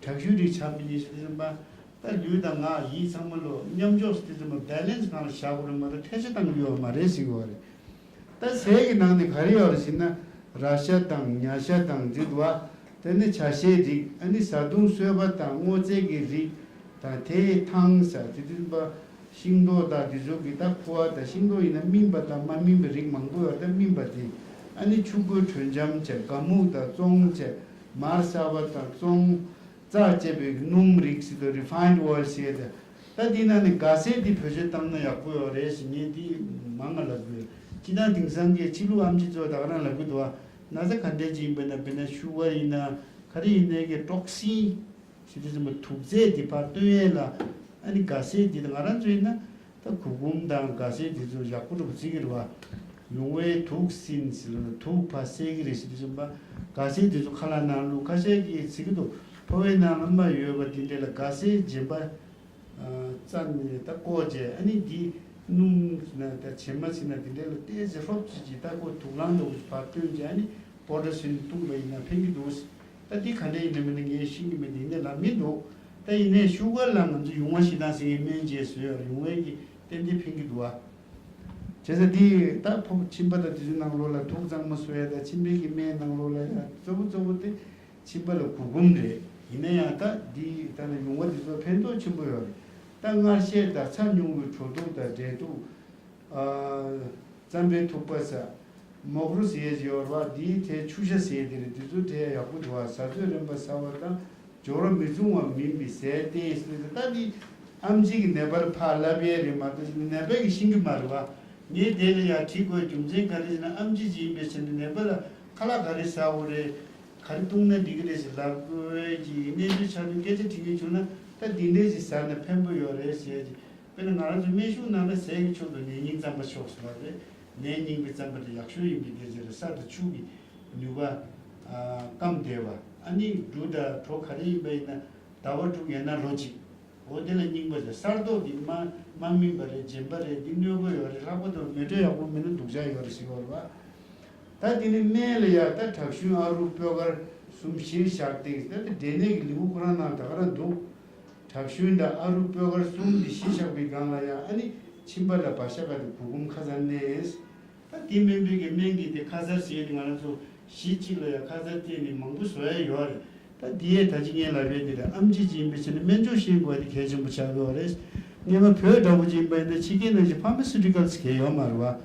དྲག་ཤུལ་རིགས་ཆགས་པ་ཡིན་ཟེར་དུས་ཙམ་པ། ད་ལུས་དང་ངག་ཡིད་ཚང་མ་ལོ་མཉམ་འཇོག་ཟེར་དུས་ཙམ་པ་བེ་ལེན་སི་ནང་ལ་བཞག་དགོས་རེད་མ་གཏོགས་འཕྲལ་ཆེར་བཏང་གི་ཡོད་མ་རེད་ཟེར་གྱི་ཡོད་རེད། ད་ཟས་ཀྱི་ནང་ནས་ག་རེ་ཡོད་རེད་ཟེར་ན། ར་ཤ་དང་ཉ་ཤ་དང་ཟེར་འདུག་བ། དེ་ནས་བྱ་ཤའི་རིགས། ཨ་ནི་བཟའ་བཏུང་སོས་པ་དང་སྔོ་ཚལ་གྱི་རིགས་དང་། དེའི་ཐང་ཟེར་དུས་ཙམ་པ་ཤིང་ཏོག་དང་དེ་ཚོ་གི་ད་ཁུ་བ་དང་། ཤིང་ཏོག་ཡིན་ན་སྨིན་པ་དང་མ་སྨིན་པའི་རིགས་མང་པོ་ཡོད་རེད། ད་སྨིན་པ་དེ། ཨ་ནི་ཕྱུར་སྐོལ་དྲོད་འཇམ་བྱས། སྒ་སྨུག་དང་བཙོང་བྱས། མར་གསར་པ་དང་བཙོང་། བཙག་བཅས་པའི་སྣུམ་རིགས་ཟེར་དུས། refined oil ཟེར་ཏེ། ད་འདི་ནང་ནས་སྒ་ཟས་འདི་བེད་སྤྱོད་བཏང་ན་ཡག་པོ་ཡོད་རེད་ཟེར་ངས་འདི་མང་ང་ལབ་དགོས། སྤྱིར་བཏང་དེང་སང་གི་ཕྱི་ལུགས་ཨེམ་ཆི་ཚོ་ད་ག་རང་ལབ་གི་འདུག་བ། ན་ཚ་ག་འདྲས་ཅིག་ཡིན་པ་ན། དཔེར་ན་ཤུ་གར་ཡིན་ན་ག་རེ་ཡིན་ནའི་གི་ཊོག་སིན་ཟེར་དུས་ཙམ་པ་དུག་རྫས་འདི་ཕར་བཏོན་ཡས་ལ། ཨ་ནི་སྒ་ཟས་འདི། ད་ང་རང་ཚོ་ཡིན་ན་ད་གུར་གུམ་དང་སྒ་ཟས་འདི་ཚོ་ཡག་པོ་འདྲ་པོ་བརྩི་གི་རེད་བ། ཡུང་བའི་དུག་སིན་ཟེར་ལ་དུག་ཕར་བསལ་གི་རེད་ཟེར་དུས་ཙམ་པ། སྒ་ཟས་འདི་ཚོ་ཁ་ལག་ནང་བླུགས། ཁ་ཤས་ཀྱིས་བརྩི་གི་འདུག་ཕོ་བའི་ནང་ལ་རྨ་ཡོད་པ་འདི་འདྲས་ལ་སྒ་ཟས་རྗེན་པ་ཨ་རྩ་ནས་ད་བཀོག་བྱས། ཨ་ནི་འདི་སྣུམ་ཟེར་ན་ད་བྱེ་མ་ཟེར་ན་འདི་འདྲས་ལ་ཏོག་ཙམ་ཧྲོབ་ཙམ་ཅིག་ད་ཁོ་དུག་རླངས་འདྲ་པོ་ཞིག་ཕར་བཏོན་བྱས། ཨ་ནི་པའུ་ཌར་བཟོས་ནས་བཏུངས་པ་ཡིན་ན་ཕན་གྱི་འདུག་ད་འདི་ག་འདྲས་ཡིན་ན་མིན་ན་ངས་ཤེས་ཀྱི་མེད། འདི་ཡིན་ནའི་ལབ་མི་འདུག་ད་ཡིན་ནའི་ཤུ་གར་ལ་ང་ཚོ་ཡུང་བ་ཞེ་དྲག་ཟེར་མཁན་སྨན་བཅས་བཟོས་ཡོད་རེད། ཡུང་བའི་གི་ཏན་ཏན་ཕན་གྱི་འདུག་བ། བྱས་ཙང་འདི་ད་ཕོ་མཆིན་པ་དང་དེ་ཚོའི་ནང་ལོགས་ལ་དུག་གཙང་མ་བཟོ་ཡ་དང་། མཆིན་པའི་གི་སྨན་ནང་ལོགས་ལ་ཡ་གཙོ་བོ་གཙོ་བོ་དེ་མཆིན་པ་ལ་གུར་གུམ་རེད། ཡིན་ན་ཡང་ད་འདི་ད་ནི་ཡུང་བ་འདི་ཚོ་ཕན་ཐོགས་ཆེན་པོ་ཡོད་རེད། ད་མངར་ཤས་དང་ཚྭ་ཉུང་བའི་གྲོ་དུག་དང་འབྲས་དུག་ཨ་རྩམ་པའི་ཐུག་པ་ཟ། མོག་རུ་ཟེར་ཡས་ཡོད་རེད་བ། འདིའི་ཐད་ཆུ་ཤ་ཟེར་ཡས་དེ་རེད། འདི་ཚོ་དེ་ཡག་པོ་འདུག་བ། བཟའ་ཚོད་རན་པ་ཟ་བ་དང་སྦྱོར་བ་མི་མཚུངས་པ་མིན་པའི་ཟས་བསྟེན་ཟེར་ཏེ། ད་འདི་ཨེམ་ཆི་གིས་ནད་པར་ཕར་ལབ་ཡས་རེད་མ་གཏོགས་ནད་པས་ཀྱིས་ཤེས་ཀྱི་མ་རེད་བ། ངས་དེ་ལ་ཡར་དྲིས་དགོས། རྒྱུ་མཚན་ག་རེ་ཟེར་ན། ཨེམ་ཆི་ཅིག་ཡིན་པའི་ཆ་ནས་ནད་པ་ལ་ཁ་ལག་ག་རེ་ཟ་དགོས་རེད། ག་རེ་བཏུང་ན་འགྲིག་གི་རེད་ཟེར་ལབ་དགོས་ཀྱི་གནས་ཚུལ་ཆགས་དུས་སྐད་ཆ་དྲི་མཁན་བྱུང་ན། ད་འདི་འདྲས་ཅིག་ཟ་ན་ཕན་པོ་ཡོད་རེད་ཟེར་གྱི། དཔེར་ན་ང་རང་ཚོ་སྨན་གཞུང་ནང་ལ་ཟས་ཀྱི་ཕྱོགས་སུ་ནས་རྙིང་རྩམ་པ་ཤོག་ཟེར་བ་རེད། ནས་རྙིང་པའི་རྩམ་པ་དེ་ཡག་ཤོས་ཡིན་པའི་སྐད་ཆ་རེད། ས་དང་ཆུ་གི་ནུས་པ་ཨ་སྐམ་བསྡད་པ། ཨ་ནི་འབྲུ་དང་གྲོ་ག་རེ་ཡིན་པ་ཡིན་ན་ཟླ་བ་དྲུག་ཡན་ན་ལོ་གཅིག་འོ་དེ་ལ་རྙིང་པ་རེད། གསར་མདོག་འདི་མ་མ་སྨིན་པ་རེད། རྗེན་པ་རེད། འདི་གནོད་པ་ཡོད་རེད། ལྷག་པར་དུ་མེ་དྲོད་ཡག་པོ་མེད་ན་སྡུག་ཅག་ཡོད་རེད་ཟེར་གྱི་ཡོད་རེད་བ། ད་དེ་ནི་སྨན་ལ་ཡ་ད་དྲག་ཤུན་ཨ་རུ་སྤོས་དཀར་གསུམ་གཞིར་བཞག་སྟེ། ད་དེ་འབྲས་ནད་ཀྱི་ལེའུ་ཁོ་རང་ནང་ད་ག་རང་འདུག་དྲག་ཤུན་དང་ཨ་རུ་སྤོས་དཀར་གསུམ་འདི་གཞིར་བཞག་པའི་སྒང་ལ་ཡ། ཨ་ནི་མཆིན་པ་ལ་བ་ཤ་ག་དེ་གུར་གུམ་ཁ་ཚར་ནས། ད་དེ་སྨན་པའི་གི་སྨན་གྱི་དེ་ཁ་ཚར་ཟེར་ཡས་དེ་ང་རང་ཚོ་ གཞི་གཅིག་ལ་ཡང་ཁ་ཚ་བརྟེན་ནས་མང་པོ་བཟོ་ཡ་ཡོད་རེད། ད་འདི་ཡས་ད་ཅི་ངས་ལབ་ཡས་འདི་རེད། ཨེམ་ཆི་ཅིག་ཡིན་པའི་ཕྱིར་ན་སྨན་བཅོས་ཤེས་དགོས་པ་དེ་གལ་ཆེན་པོ་ཆགས་ཀྱི་ཡོད་རེད། སྔོན་མ་བོད་འདྲ་པོ་ཅིག་ཡིན་པ་ཡིན་ན་ཕྱི་རྒྱལ་ནང་བཞིན་ཕ་མ་སུ་ཊི་ཀལ་ཟེར་མཁན་ཡོད་མ་རེད་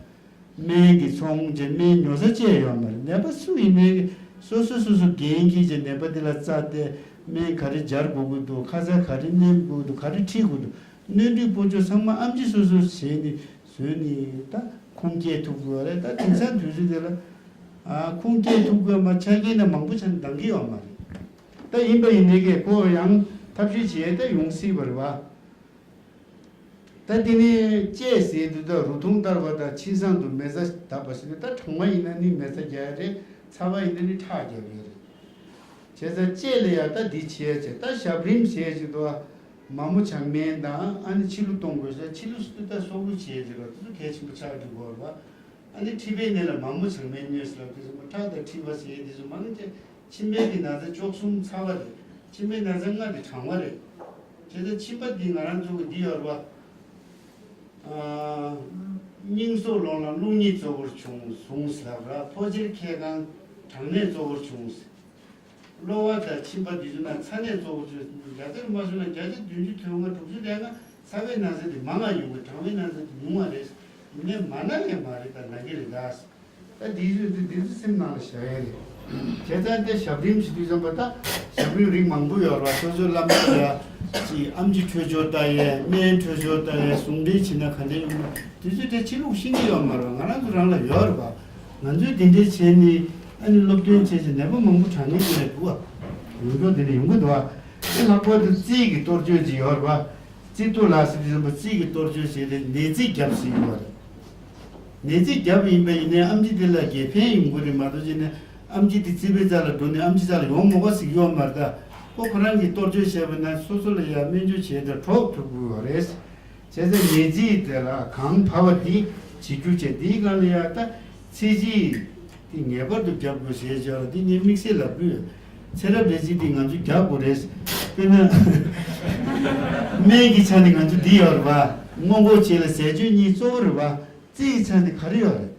བ། སྨན་གྱི་ཚོང་བྱས་སྨན་ཉོ་ས་བཅས་ཡོད་མ་རེད། ནད་པ་སུ་ཡིན་ནའི་སོ་སོ་སོ་སོ་འགན་འཁྱེར་བྱས་ནད་པ་འདི་ལ་བཙའ་སྟེ་སྨན་ག་རེ་སྦྱར་དགོས་ཀྱི་འདུག་ཁ་ཟས་ག་རེ་བསྣན་དགོས་ཀྱི་འདུག་ག་རེ་འཁྲིད་དགོས་འདུག་སྣོན་འཕྲི་སྤོ་སྐྱོར་ཚང་མ་ཨེམ་ཆི་སོ་སོས་བྱས་ནས་བཟོས་ནས་ད་ཁུངས་སྐྱེལ་ཐུབ་དགོས་རེད། ད་དེང་སང་དུས་ཚོད་འདི་ལ་ཨ་ཁུངས་སྐྱེལ་ཐུབ་དགོས་མ་ཆ་རྐྱེན་ནི་མང་པོ་ཆགས་ནས་འདང་གི་ཡོད་མ་རེད། ད་ཡིན་པ་ཡིན་ནའི་ཀྱེ་ཁོ་ཡང་ཐབས་ཤེས་བྱས་ཏེ་ཡོང་སྲིད་པ་རེད་བ། ད་དེ་ནས་དཔྱད་ཟེར་དུས་ད་རུ་ཐུང་བསྟར་བ་དང་མཆིན་བཟང་དུ་མེ་བཙའ་བརྡབས་པ་ཟེར་ནས། ད་གྲང་མ་ཡིན་ན་ནི་མེ་བཙའ་རྒྱག་ཡ་རེད། ཚ་བ་ཡིན་ན་ནི་ཁྲག་རྒྱག་ཡ་རེད། བྱས་ཙང་དཔྱད་ལ་ཡང་ད་འདི་བྱས་བྱས་ད་ཞབས་རིམ་བྱས་བྱས་དུ་མ་མོ་བྱང་སྨན་དང་ཨ་ནི་ཕྱི་ལུ་གཏོང་དགོས་ས། ཕྱི་ལུ་སུ་ད་སྲོག་ལུ་བྱས་བྱས་པ་དེ་ཚོ་གལ་ཆེན་པོ་ཆགས་འགྲོ་གི་ཡོད་རེད་བ། ཨ་ནི་མཁྲིས་པའི་ནད་ལ་མ་མོ་བྱང་སྨན་སྨྱོས་ཟེར་ལབ་དུས་ཙམ་པ་ཁྲག་དང་མཁྲིས་པ་ཟེར་ཡས་དེ་ཚོ་མང་ཆེ་མཆིན་པའི་གི་ན་ཚ་བཅུ་གསུམ་ཚ་བ་རེད། མཆིན་པའི་ན་ཚ་ལྔ་དེ་གྲང་བ་རེད། བྱས་ཙང་མཆིན་པ་འདི་ང་རང་ཚོ་གི་འདི་ཡོད་རེད་བ། ཨ། སྙིང་གཟུགས་ལོང་ལ་རླུང་ནད་གཙོ་བོར་བྱུང་ཟུངས་ལབ་ར། ཕོ་མཆེར་ཁལ་ཁང་གྲང་ནད་གཙོ་བོར་བྱུང་། གློ་བ་དང་མཆིན་པ་འདི་ཚོ་ན་ཚ་ནད་གཙོ་བོར་བྱུང་། བརྒྱ་ཆ་མ་བཟུང་ན་བརྒྱ་ཆ་བདུན་ཅུ་དོན་ལྔ་དྲུག་ཅུ་དེ་ལྔ་ཚ་བའི་ན་ཚ་འདི་མང་ང་ཡོང་གི། གྲང་བའི་ན་ཚ་འདི་ཉུང་བ་རེད། ཡིན་ནའི་མ་ན་ཡང་མ་རེད། ད་ན་གི་རེད་ད། ད་འདི་ཚོ་འདི་འདི་ཚོ་སེམས་ནང་ལ་བཞག་ཡ་རེད། བྱས་ཙང་དེ་ཞབས་རིམ་ཞིག་དུས་ཙམ་པ་ད་ཞབས་རིམ་རིགས་མང་པོ་ཡོད་རེད་བ། སོ་སོའི་བླ་མ་ལ་ཡ་ཅིག་ཨེམ་ཆི་འཕྲོད་སྦྱོར་ལྟ་ཡས། སྨན་འཕྲོད་སྦྱོར་ལྟ་ཡས། ཟུངས་འབྲེལ་བྱེད་ན་ག་འདྲ་ཡོང་ན་དེ་ཚོ་དེ་ཕྱི་ལུགས་ཤེས་ཀྱི་ཡོད་མ་རེད་བ། ང་རང་ཚོ་རང་ལ་ཡོད་རེད་བ། ང་ཚོས་དེ་འདྲའི་བྱས་ནས་ཨ་ནི་སློབ་སྟོན་བྱས་བྱས་ནད་པ་མང་པོ་དྲག་ཉེན་དེ་ལས་འདུག་བ། ཡོང་མགྱོགས་དེ་འདྲ་ཡོང་གི་འདུག་བ། དེ་ལྷག་པར་དུ་རྩིས་ཀྱི་གཏོར་སྐྱོན་ཅིག་ཡོད་རེད་བ། རྩིས་ཏོ་ལ་སི་ཏི་ཟེར་བ་རྩིས་ཀྱི་གཏོར་སྐྱོན་བྱས་ཏེ་ནད་རྩིས་བརྒྱབ་ཟིན་ཡོད་རེད། ནད་རྩིས་བརྒྱབ་ཡིན་པ་ཡིན་ནའི་ཨེམ་ཆི་དེ་ལ་དགེ་ཕན་ཡོང་གི་རེད་མ་གཏོགས་བྱས་ནས་ཨེམ་ཆི་དེ་རྩིས་པའི་རྩ་ལ་འགྲོ་ནས་ཨེམ་ཆི་རྩ་ལ་ཡོང་མ་དགོས་ཟེར་གྱི་ཡོད་མ་རེད་ད། ཁོ་ཁོ་རང་གིས་གཏོར་སྐྱོན་བྱས་པ་ན་སོ་སོ་ལ་ཡང་སྨན་བཅོས་བྱས་ཏེ་གྲོགས་ཐུབ་ཀྱི་ཡོད་རེད། བྱས་ཙང་ནད་རྩིས་དེ་ལ་གང་བབས་པ་དེ་བྱེད་རྒྱུ་བྱས། དེའི་སྒང་ལ་ཡང་ད་ཚད་གཞི་དེ་ངེས་པར་དུ་བརྒྱབ་དགོས་ཞེས་བྱ་བ་དེ་ངས་དམིགས་བསལ་ལབ་དགོས། ཚེ་རབས་ལས་གཞི་དེ་ང་ཚོས་རྒྱག་དགོས་རེད། དཔེར་ན། སྨན་གྱི་ཆ་ནས་ང་ཚོ་འདི་ཡོད་རེད་བ། སྔོན་འགོག་བྱེད་ལ་ཟས་སྤྱོད་གཉིས་གཙོ་བོ་རེད་བ། རྩིས་ཀྱི་ཆ་ནས་ག་རེ་ཡོད་རེད།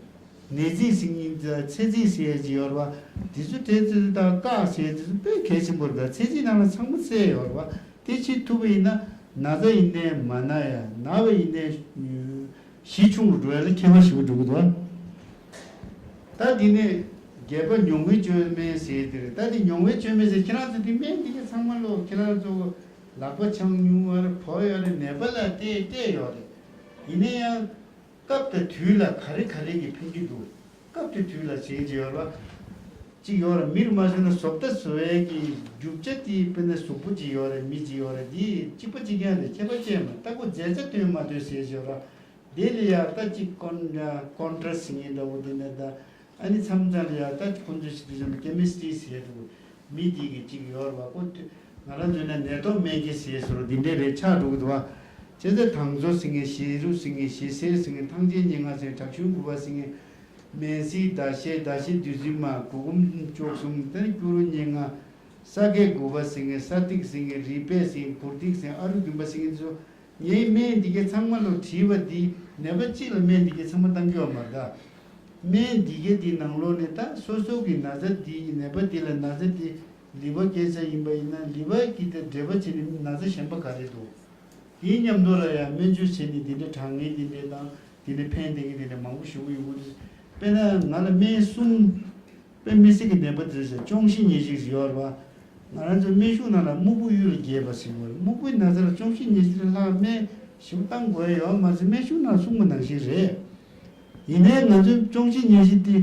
ནད་རྩིས་ཟེར་མཁན་དང་ཚད་རྩིས་ཟེར་ཡས་ཅིག་ཡོད་རེད་བ། དེ་ཚོ་དེ་ཚོ་དང་བཀག་བྱས་དེ་ཚོ་དཔེ་གལ་ཆེན་པོ་རེད་ད། ཚད་རྩིས་ནང་ལ་ཚང་མ་གསལ་ཡོད་རེད་བ། དེ་བྱེད་ཐུབ་པ་ཡིན་ན་ན་ཚ་ཡིན་ནའི་མ་ན་ཡ། ན་བ་ཡིན་ནའི་གཞི་ཆུང་རུ་འགྲོ་ཡ་ལ་ཁྱད་པར་ཞེ་པོ་འགྲོ་གི་འདུག་བ། ད་འདི་ནས་རྒྱས་པ་མྱོང་བའི་བཅོས་མིན་ཟེར་དེ་རེད། ད་འདི་མྱོང་བའི་བཅོས་མིན་ཟེར་ཁྱེད་རང་ཚོ་འདི་སྨན་འདི་ག་ཚང་མ་ལོ་ཁྱེད་རང་ཚོ་ལག་པ་འཆང་མྱོང་བ་རེད། ཕོ་ཡོད་རེད། ནད་པ་ལ་སྟེར་སྟེར་ཡོད་རེད། ཡིན་ན་ཡང་སྐབས་དང་དུས་ལ་ག་རེ་ག་རེ་གི་ཕན་གྱི་འདུག་སྐབས་དང་དུས་ལ་བྱེད་ཀྱི་ཡོད་རེད་བ། གཅིག་ཡོད་རེད། མིར་མ་བཟོས་ན་བཟོ་ལྟ་བཟོ་བའི་གི་རྒྱུ་ཆ་དེ་དཔེར་ན་གཟུགས་པོ་གཅིག་ཡོད་རེད། མི་གཅིག་ཡོད་རེད། འདི་གཅིག་པ་གཅིག་རྐྱང་རེད། ཁྱད་པར་ཅན་མ་ལྟ་སྐོར་རྫས་ཆ་སྟོན་མ་སྟོན་ཟེར་ཡོད་རེད། དེ་ལ་ཡང་ད་ཅིག་ཀོན་ཀོན་ཊ་ར་སི་ཟེར་མཁན་འདྲ་བོ་དེ་འདྲ་དང་། ཨ་ནི་མཚམས་མཚམས་ལ་ཡང་ད་ཁོང་ཚོས་ཞིག་དུས་ཙམ་ཀེ་མི་སི་ཊི་རི་ཟེར་འདུག་མི་དེ་གི་ཅིག་ཡོད་རེད་བ། ཁོ་དུས་ང་རང་ཚོ་ནས་ནད་ཐོག་སྨན་དཔྱད་ཟེར་སོགས་འདི་འདྲས་རེད་ཆགས་འགྲོ་གི་འདུག་བ། བྱས་ཙང་དང་ཚོ་ཟེར་མཁན། ཞེ་རུ་ཟེར་མཁན། ཞེ་སེར་ཟེར་མཁན། ཐང་ཆེན་ཉེར་ལྔ་ཟེར་མཁན། བྲག་ཆུང་དགུ་པ་ཟེར་མཁན། སྨན་སྲིན་ཟླ་ཤེལ། ཟླ་ཤེལ་བདུད་རྩི་མ། གུར་གུམ་བཅུ་གསུམ། དེ་ནས་སྐྱུ་རུ་ཉེར་ལྔ། ས་དགེ་དགུ་པ་ཟེར་མཁན། ས་ཏིག་ཟེར་མཁན། རི་པད་ཟེར་མཁན། གུར་ཏིག་ཟེར་མཁན། ཨ་རུ་བདུན་པ་ཟེར་མཁན་ཚོ། ངའི་སྨན་འདི་གའི་ཚང་མ་ལོ་བྲིས་པ་འདི་ནད་པ་གཅིག་ལ་སྨན་འདི་གའི་ཚང་མ་བཏང་གི་ཡོད་མ་རེད་ད། སྨན་འདི་གའི་འདི་ནང་ལོགས་ནས་ད་སོ་སོ་གི་ན་ཚ་འདི་ནད་པ་འདི་ལ་ན་ཚ་འདི་ལི་ཝར་ཀེན་སར་ཡིན་པ་ཡིན་ན་ལི་ཝར་གྱི་དེ་འབྲེལ་བ་བྱས་ནས་ན་ཚ་གཞན་པ་ག་རེ་འདུག་དེའི་མཉམ་དུ་ལ་ཡང་སྨན་བཅོས་བྱས་ནས་འདི་འདྲ་དྲག་ངན་འདི་འདྲ་དང་། དེ་ནས་ཕན་བདེ་གི་དེ་འདྲ་མང་པོ་ཞུ་གི་ཡོང་གི་རེད། དཔེར་ན་ང་ལ་སྨན་གསུམ། དཔེ་མི་སྲིད་ཀྱི་ནད་པ་དེ་ཚོ་གཅོང་ཞི་ཉེར་ཞི་ཡོད་རེད་བ། ང་རང་ཚོ་སྨན་གཞུང་ནང་ལ་སྨུག་པོ་གཡུ་ལ་རྒྱས་པ་ཟེར་གྱི་ཡོད་རེད། སྨུག་པོའི་ན་ཚ་ལ་གཅོང་ཞི་ཉེར་ཞི་ལས་ལྷག་སྨན་ཞིག་བཏང་དགོས་ཡ་ཡོད་མ་རེད་ཟེར་སྨན་གཞུང་ནང་གསུངས་པ་ནང་བཞིན་རེད། ཡིན་ནའི་ང་ཚོའི་གཅོང་ཞི་ཉེར་ཞི་དེ་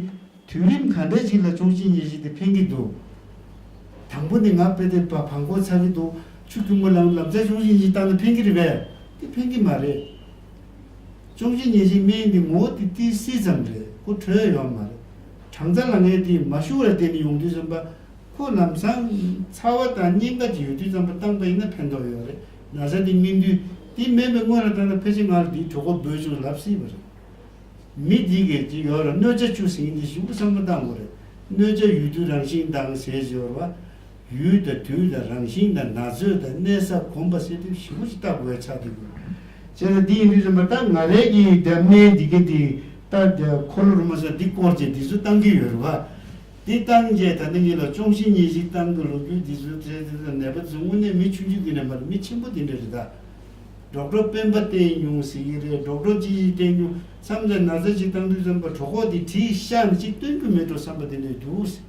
དུས་རིམ་ག་འདྲ་ཞིག་ལ་གཅོང་ཞི་ཉེར་ཞི་དེ་ཕན་གྱི་འདུག་དང་པོ་ནི་ང་དཔེ་དེབ་པ་བང་ཁོག་ཚ་གི་འདུག་ཆུ་ཁྱུག་མོ་ལངས། ལམ་སང་གཅོང་ཞི་ཉེར་ཞི་བཏང་ན་ཕན་གྱི་རེད་པས། དེ་ཕན་གྱི་མ་རེད། གཅོང་ཞི་ཉེར་ཞིའི་སྨན་དེ་ངོ་བོ་དེ་ཏི་སི་ཙམ་རེད། ཁོ་དྲོད་ཡོད་མ་རེད། གྲང་ཚ་ལངས་མཁན་དེ་མ་ཞུ་བར་བརྟེན་ནས་ཡོང་དུས་ཙམ་པ། ཁོ་ལམ་སང་ཚ་བ་དང་གཉན་ཁ་ཅིག་ཡོད་དུས་ཙམ་པ་བཏང་པ་ཡིན་ན་ཕན་ཐོགས་ཡོད་རེད། ན་ཚ་དེ་སྨིན་དུས་དེ་མེད་པའི་སྔོན་ལ་བཏང་ན་ཕལ་ཆེར་ང་ལ་དེའི་གྲོད་ཁོག་སྦོས་བྱུང་ལབ་སྲིད་པ་རེད། མི་འདི་གས་ཅིག་ཡོད་ར། གནོད་བྱ་བཅུ་ཟེར་མཁན་འདི་ཞིབ་པོ་བསམ་བློ་བཏང་དགོས་རེད། གནོད་བྱ་ཡུལ་དུས་རང་བཞིན་དང་ཟེར་ཡོད་ར་བ། ཡུལ་དང་དུས་དང་རང་བཞིན་དང་ན་ཚོད་དང་གནས་ས་གོམས་པ་ཟེར་དེ་ཞིབ་པོ་ཞིག་བལྟ་དགོས་ཡ་ཆགས་བསྡད་ཡོད། བྱས་ཙང་འདི་ཡིན་དུས་ཙམ་པ་ད་ང་རའི་གི་ད་སྨན་འདི་གས་འདི་ད་འཁོར་ལོ་རུ་མ་སོགས་འདི་བསྐོར་བྱས་འདི་ཚོ་བཏང་གི་ཡོད་ར་བ། འདི་བཏང་རྗེས་ད་ནི་ངེད་ལ་གཅོང་ཞིང་ཉེས་ཞིང་བཏང་འདུག་ལོ་རྒྱུས་འདི་ཚོའི་གྲས་དེ་ཚོ་ནད་པ་ཚོ་དངོས་གནས་མི་ཆུང་ཆུང་གི་ནས་མ་རེད། མི་ཆེན་པོ་དེ་འདྲ་རེད་ད། ཌོག་ཊར་སྤེན་པ་བསྟེན་མྱོང་ཟེར་གྱི་རེད། ཌོག་ཊར་ཅི་ཞིག་བསྟེན་མྱོང་། མཚམས་རེ་ན་ཚ་ཅིག་བཏང་དུས་ཙམ་པ་གྲོད་ཁོག་དེ་བྲིས་ཤག་ནས་ཅིག་སྟོན་རྒྱུ་མེད་འགྲོ་བསམ་པ་དེ་འདྲ་འདུག་ཟེར།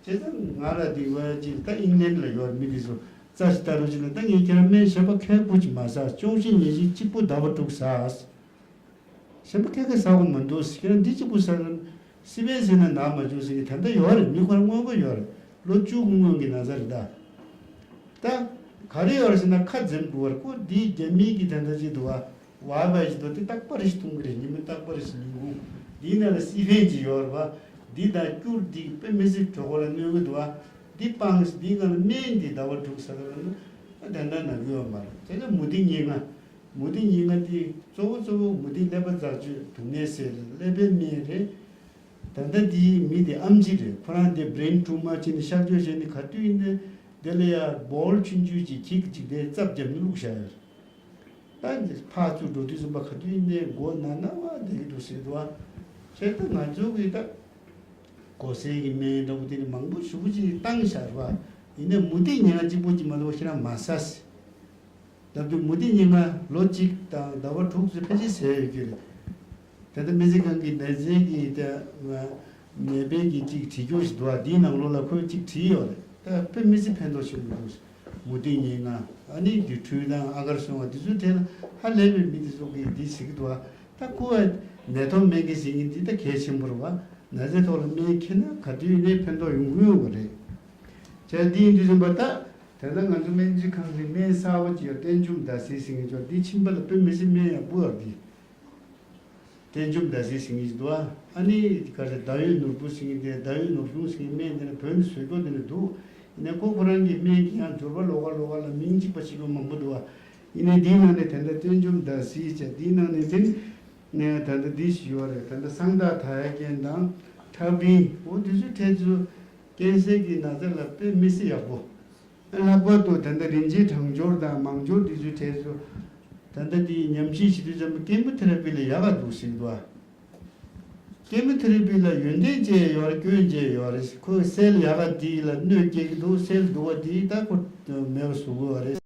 བྱས་ཙང་ང་ལ་དེ་བ་ཅིག་ད་ཨིང་ལན་ལ་ཡོད་མི་དེ་ཚོ་རྩ་ཞིག་ལྟ་རོགས་བྱེད་ན། ད་ངས་ཁྱེད་རང་སྨན་གཞན་པ་ཁལ་བུ་ཅིག་མ་ཟ། གཅོང་ཞིང་ཉེས་ཞིང་གཅིག་པུ་ཟླ་བ་དྲུག་ཟ། གཞན་པ་ཁལ་ཁལ་ཟ་དགོས་མི་འདུག་ཟེར། ཁྱེད་རང་འདི་གཅིག་པུ་ཟ་ན་སི་པན་ཟེར་ན་ན་མ་བྱུང་ཟེར་གྱི་ད་ལྟ་ཡོད་རེད། མི་ཁོ་རང་སྔོན་པོ་ཡོད་རེད། ལོ་བཅུ་དགུ་སྔོན་གྱི་ན་ཚ་རེད་ད། ད་ག་རེ་ཡོད་རེད་ཟེར་ན་ཁ་འཛེམ་དགོས་རེད། ཁོ་འདི་རྒྱ་མི་གི་ད་ལྟ་ཅིག་འདུག་བ། ཝའི་ཕའི་ཞིག་འདུག་དེ་རྟག་པར་ཞིག་འཐུང་གི་རེད། ཉིན་མོ་རྟག་པར་ཞིག་ཉིན་གུང་། འདིའི་ནང་ལ་སི་པན་ཅིག་ཡོད་རེད་བ། འདི་དང་སྐྱུར་འདི་དཔེ་མི་སྲིད་གྲོད་ཁོག་ལ་གནོད་གི་འདུག་བ། འདི་སྤངས། འདིའི་ནང་ལ་སྨན་འདི་ཟླ་བ་དྲུག་ཟ་གི་རེད་ན། ཨ་དེ་འདྲ་ན་གི་ཡོད་མ་རེད། དེ་ལ་མུ་ཏིག་ཉེར་ལྔ། མུ་ཏིག་ཉེར་ལྔ་དེ་གཙོ་བོ་གཙོ་བོ་མུ་ཏིག་ཀླད་པ་འཛག་བཅོས་དུག་ནད་སེལ་ཀླད་པའི་སྨན་རེད། ད་ལྟ་འདིའི་མི་དེ་ཨམ་ཆི་རེད། ཁོ་རང་དེ་བྷི་རེན་ཊུ་མར་བྱས་ནས་གཤག་བཅོས་བྱས་ནས་ག་དུས་ཡིན་ནའི་དེ་ལ་ཡ་བོལ་ཆུང་ཆུང་ཅིག་གིག་ཅིག་དེ་རྩབ་བརྒྱབ་ནས་བླུགས་བཞག་ཡོད། ད་འདི་ཕར་ཚུར་འགྲོ་དུས་ཙམ་པ་ག་དུས་ཡིན་ནའི་མགོ་ན་ན་བ་བསྡད་ཀྱི་འདུག་ཟེར་འདུག་བ། བྱས་ཙང་ང་ཚོ་གིས་ད་གོ་སའི་གི་སྨན་འདྲ་པོ་དེ་ནི་མང་པོ་ཞེ་པོ་ཅིག་བཏང་བཞག་རེད་བ། ཡིན་ནའི་མུ་ཏིག་ཉེར་ལྔ་གཅིག་པོ་ཅིག་མ་གཏོགས་ཁྱེད་རང་མ་ཟ་ཟེར། ལབ་དུས་མུ་ཏིག་ཉེར་ལྔ་ལོ་གཅིག་དང་ཟླ་བ་དྲུག་ཙམ་ཕལ་ཆེར་ཟས་ཡོད་ཀྱི་རེད། ད་ལྟ་སྨན་རྩིས་ཁང་གི་ནད་རྩིས་ཀྱི་ད་ནད་པའི་གི་ཅིག་བྲིས་སྐྱོར་ཞིག་འདུག་བ། འདིའི་ནང་ལོགས་ལ་ཁོས་ཅིག་བྲིས་ཡོད་རེད། ད་དཔེ་མི་སྲིད་ཕན་ཐོགས་ཆེན་པོ་འདུག་མུ་ཏིག་ཉེར་ལྔ། ཨ་ནི་དེ་འཕྲུལ་དང་ཨ་གར་སོང་བ་དེ་ཚོའི་ཐད་ལ་ཧ་ལས་པའི་མི་དེ་ཚོ་གིས་འདི་བྱེད་ཀྱི་འདུག་བ། ད་ཁོ་བ་ནད་ཐོག་སྨན་གྱི་ཟེར་མཁན་འདི་ད་གལ་ཆེན་པོ་རེད་བ། ན་ཚའི་ཐོག་ལ་སྨན་འཁྱེར་ན་ག་དུས་ནས་ཕན་ཐོགས་ཡོང་གི་ཡོང་གི་རེད། བྱས་འདི་ཡིན་དུས་ཙམ་པ་ད་དེ་ན་ང་ཚོ་སྨན་རྩིས་ཁང་གི་སྨན་གསར་བ་ཅིག་ཡོད། བསྟན་འཇོམས་ཟླ་ཟེར་ཟེར་མཁན་ཅིག་འདི་ཕྱིན་པ་ལ་དཔེ་མི་སྲིད་སྨན་ཡག་པོ་ཡོད་འདི། བསྟན་འཇོམས་ཟླ་ཟེར་ཟེར་མཁན་ཅིག་འདུག་ཨ། ཨ་ནི་ག་རེ་ཟླ་འོད་ནོར་བུ་ཟེར་མཁན་དེ། ཟླ་འོད་ནོར་སྒྲོན་ཟེར་མཁན་སྨན་དེ་ནི་བོད་ནས་བཟོ་རྒྱུ་དེ་ནི་འདུག་ཡིན་ནའི་ཁོ་ཁོ་རང་གི་སྨན་གྱི་ཡང་འབྱོར་པ་ལོགས་ཀ་ལོགས་ཀ་ལ་མིང་གཅིག་པ་ཞིག་ཡོད་མང་པོ་འདུག་ཨ། ཡིན་ནའི་འདིའི་ནང་ནས་དེ་འདྲ་བསྟན་འཇོམས་ཟླ་ཟེར་བྱས། འདིའི་ནང་ནས་དེ་ནི་ད་ལྟ་འདི་ཞིག་ཡོད་རེད། ད་ལྟ་སང་ཏ་ད་ཡ་ཀན་དང་ཁྲག་ཕིང་འོ་དེ་ཚོའི་ཐད་ཚོ་ཀན་སར་གྱི་ན་ཚ་ལ་དཔེ་མི་སྲིད་ཡག་པོ། ལྷག་པར་དུ་ད་ལྟ་རིན་ཆེན་གྲང་སྦྱོར་དང་མང་སྦྱོར་དེ་ཚོའི་གྲས་སུ་ད་ལྟ་དེའི་ཉམས་ཞིབ་བྱེད་དུས་ཙམ་པ་ཀེ་མོ་ཐེ་ར་པི་ལས་ཡག་ག་འདུག་ཟེར་གྱི་འདུག་ཨ། ཀེ་མོ་ཐེ་ར་པི་ལ་ཡོན་ཏན་ཅན་ཡོད་རེད། སྐྱོན་ཅན་ཡོད་རེད། ཁོའི་སེལ་ཡག་ག་དེ་ལ་གནོད་སྐྱེལ་གྱི་འདུག་སེལ་སྡུག་པ་དེ་ད་ཁོ་མེད་པ་བཟོ་དགོས་པ་རེད།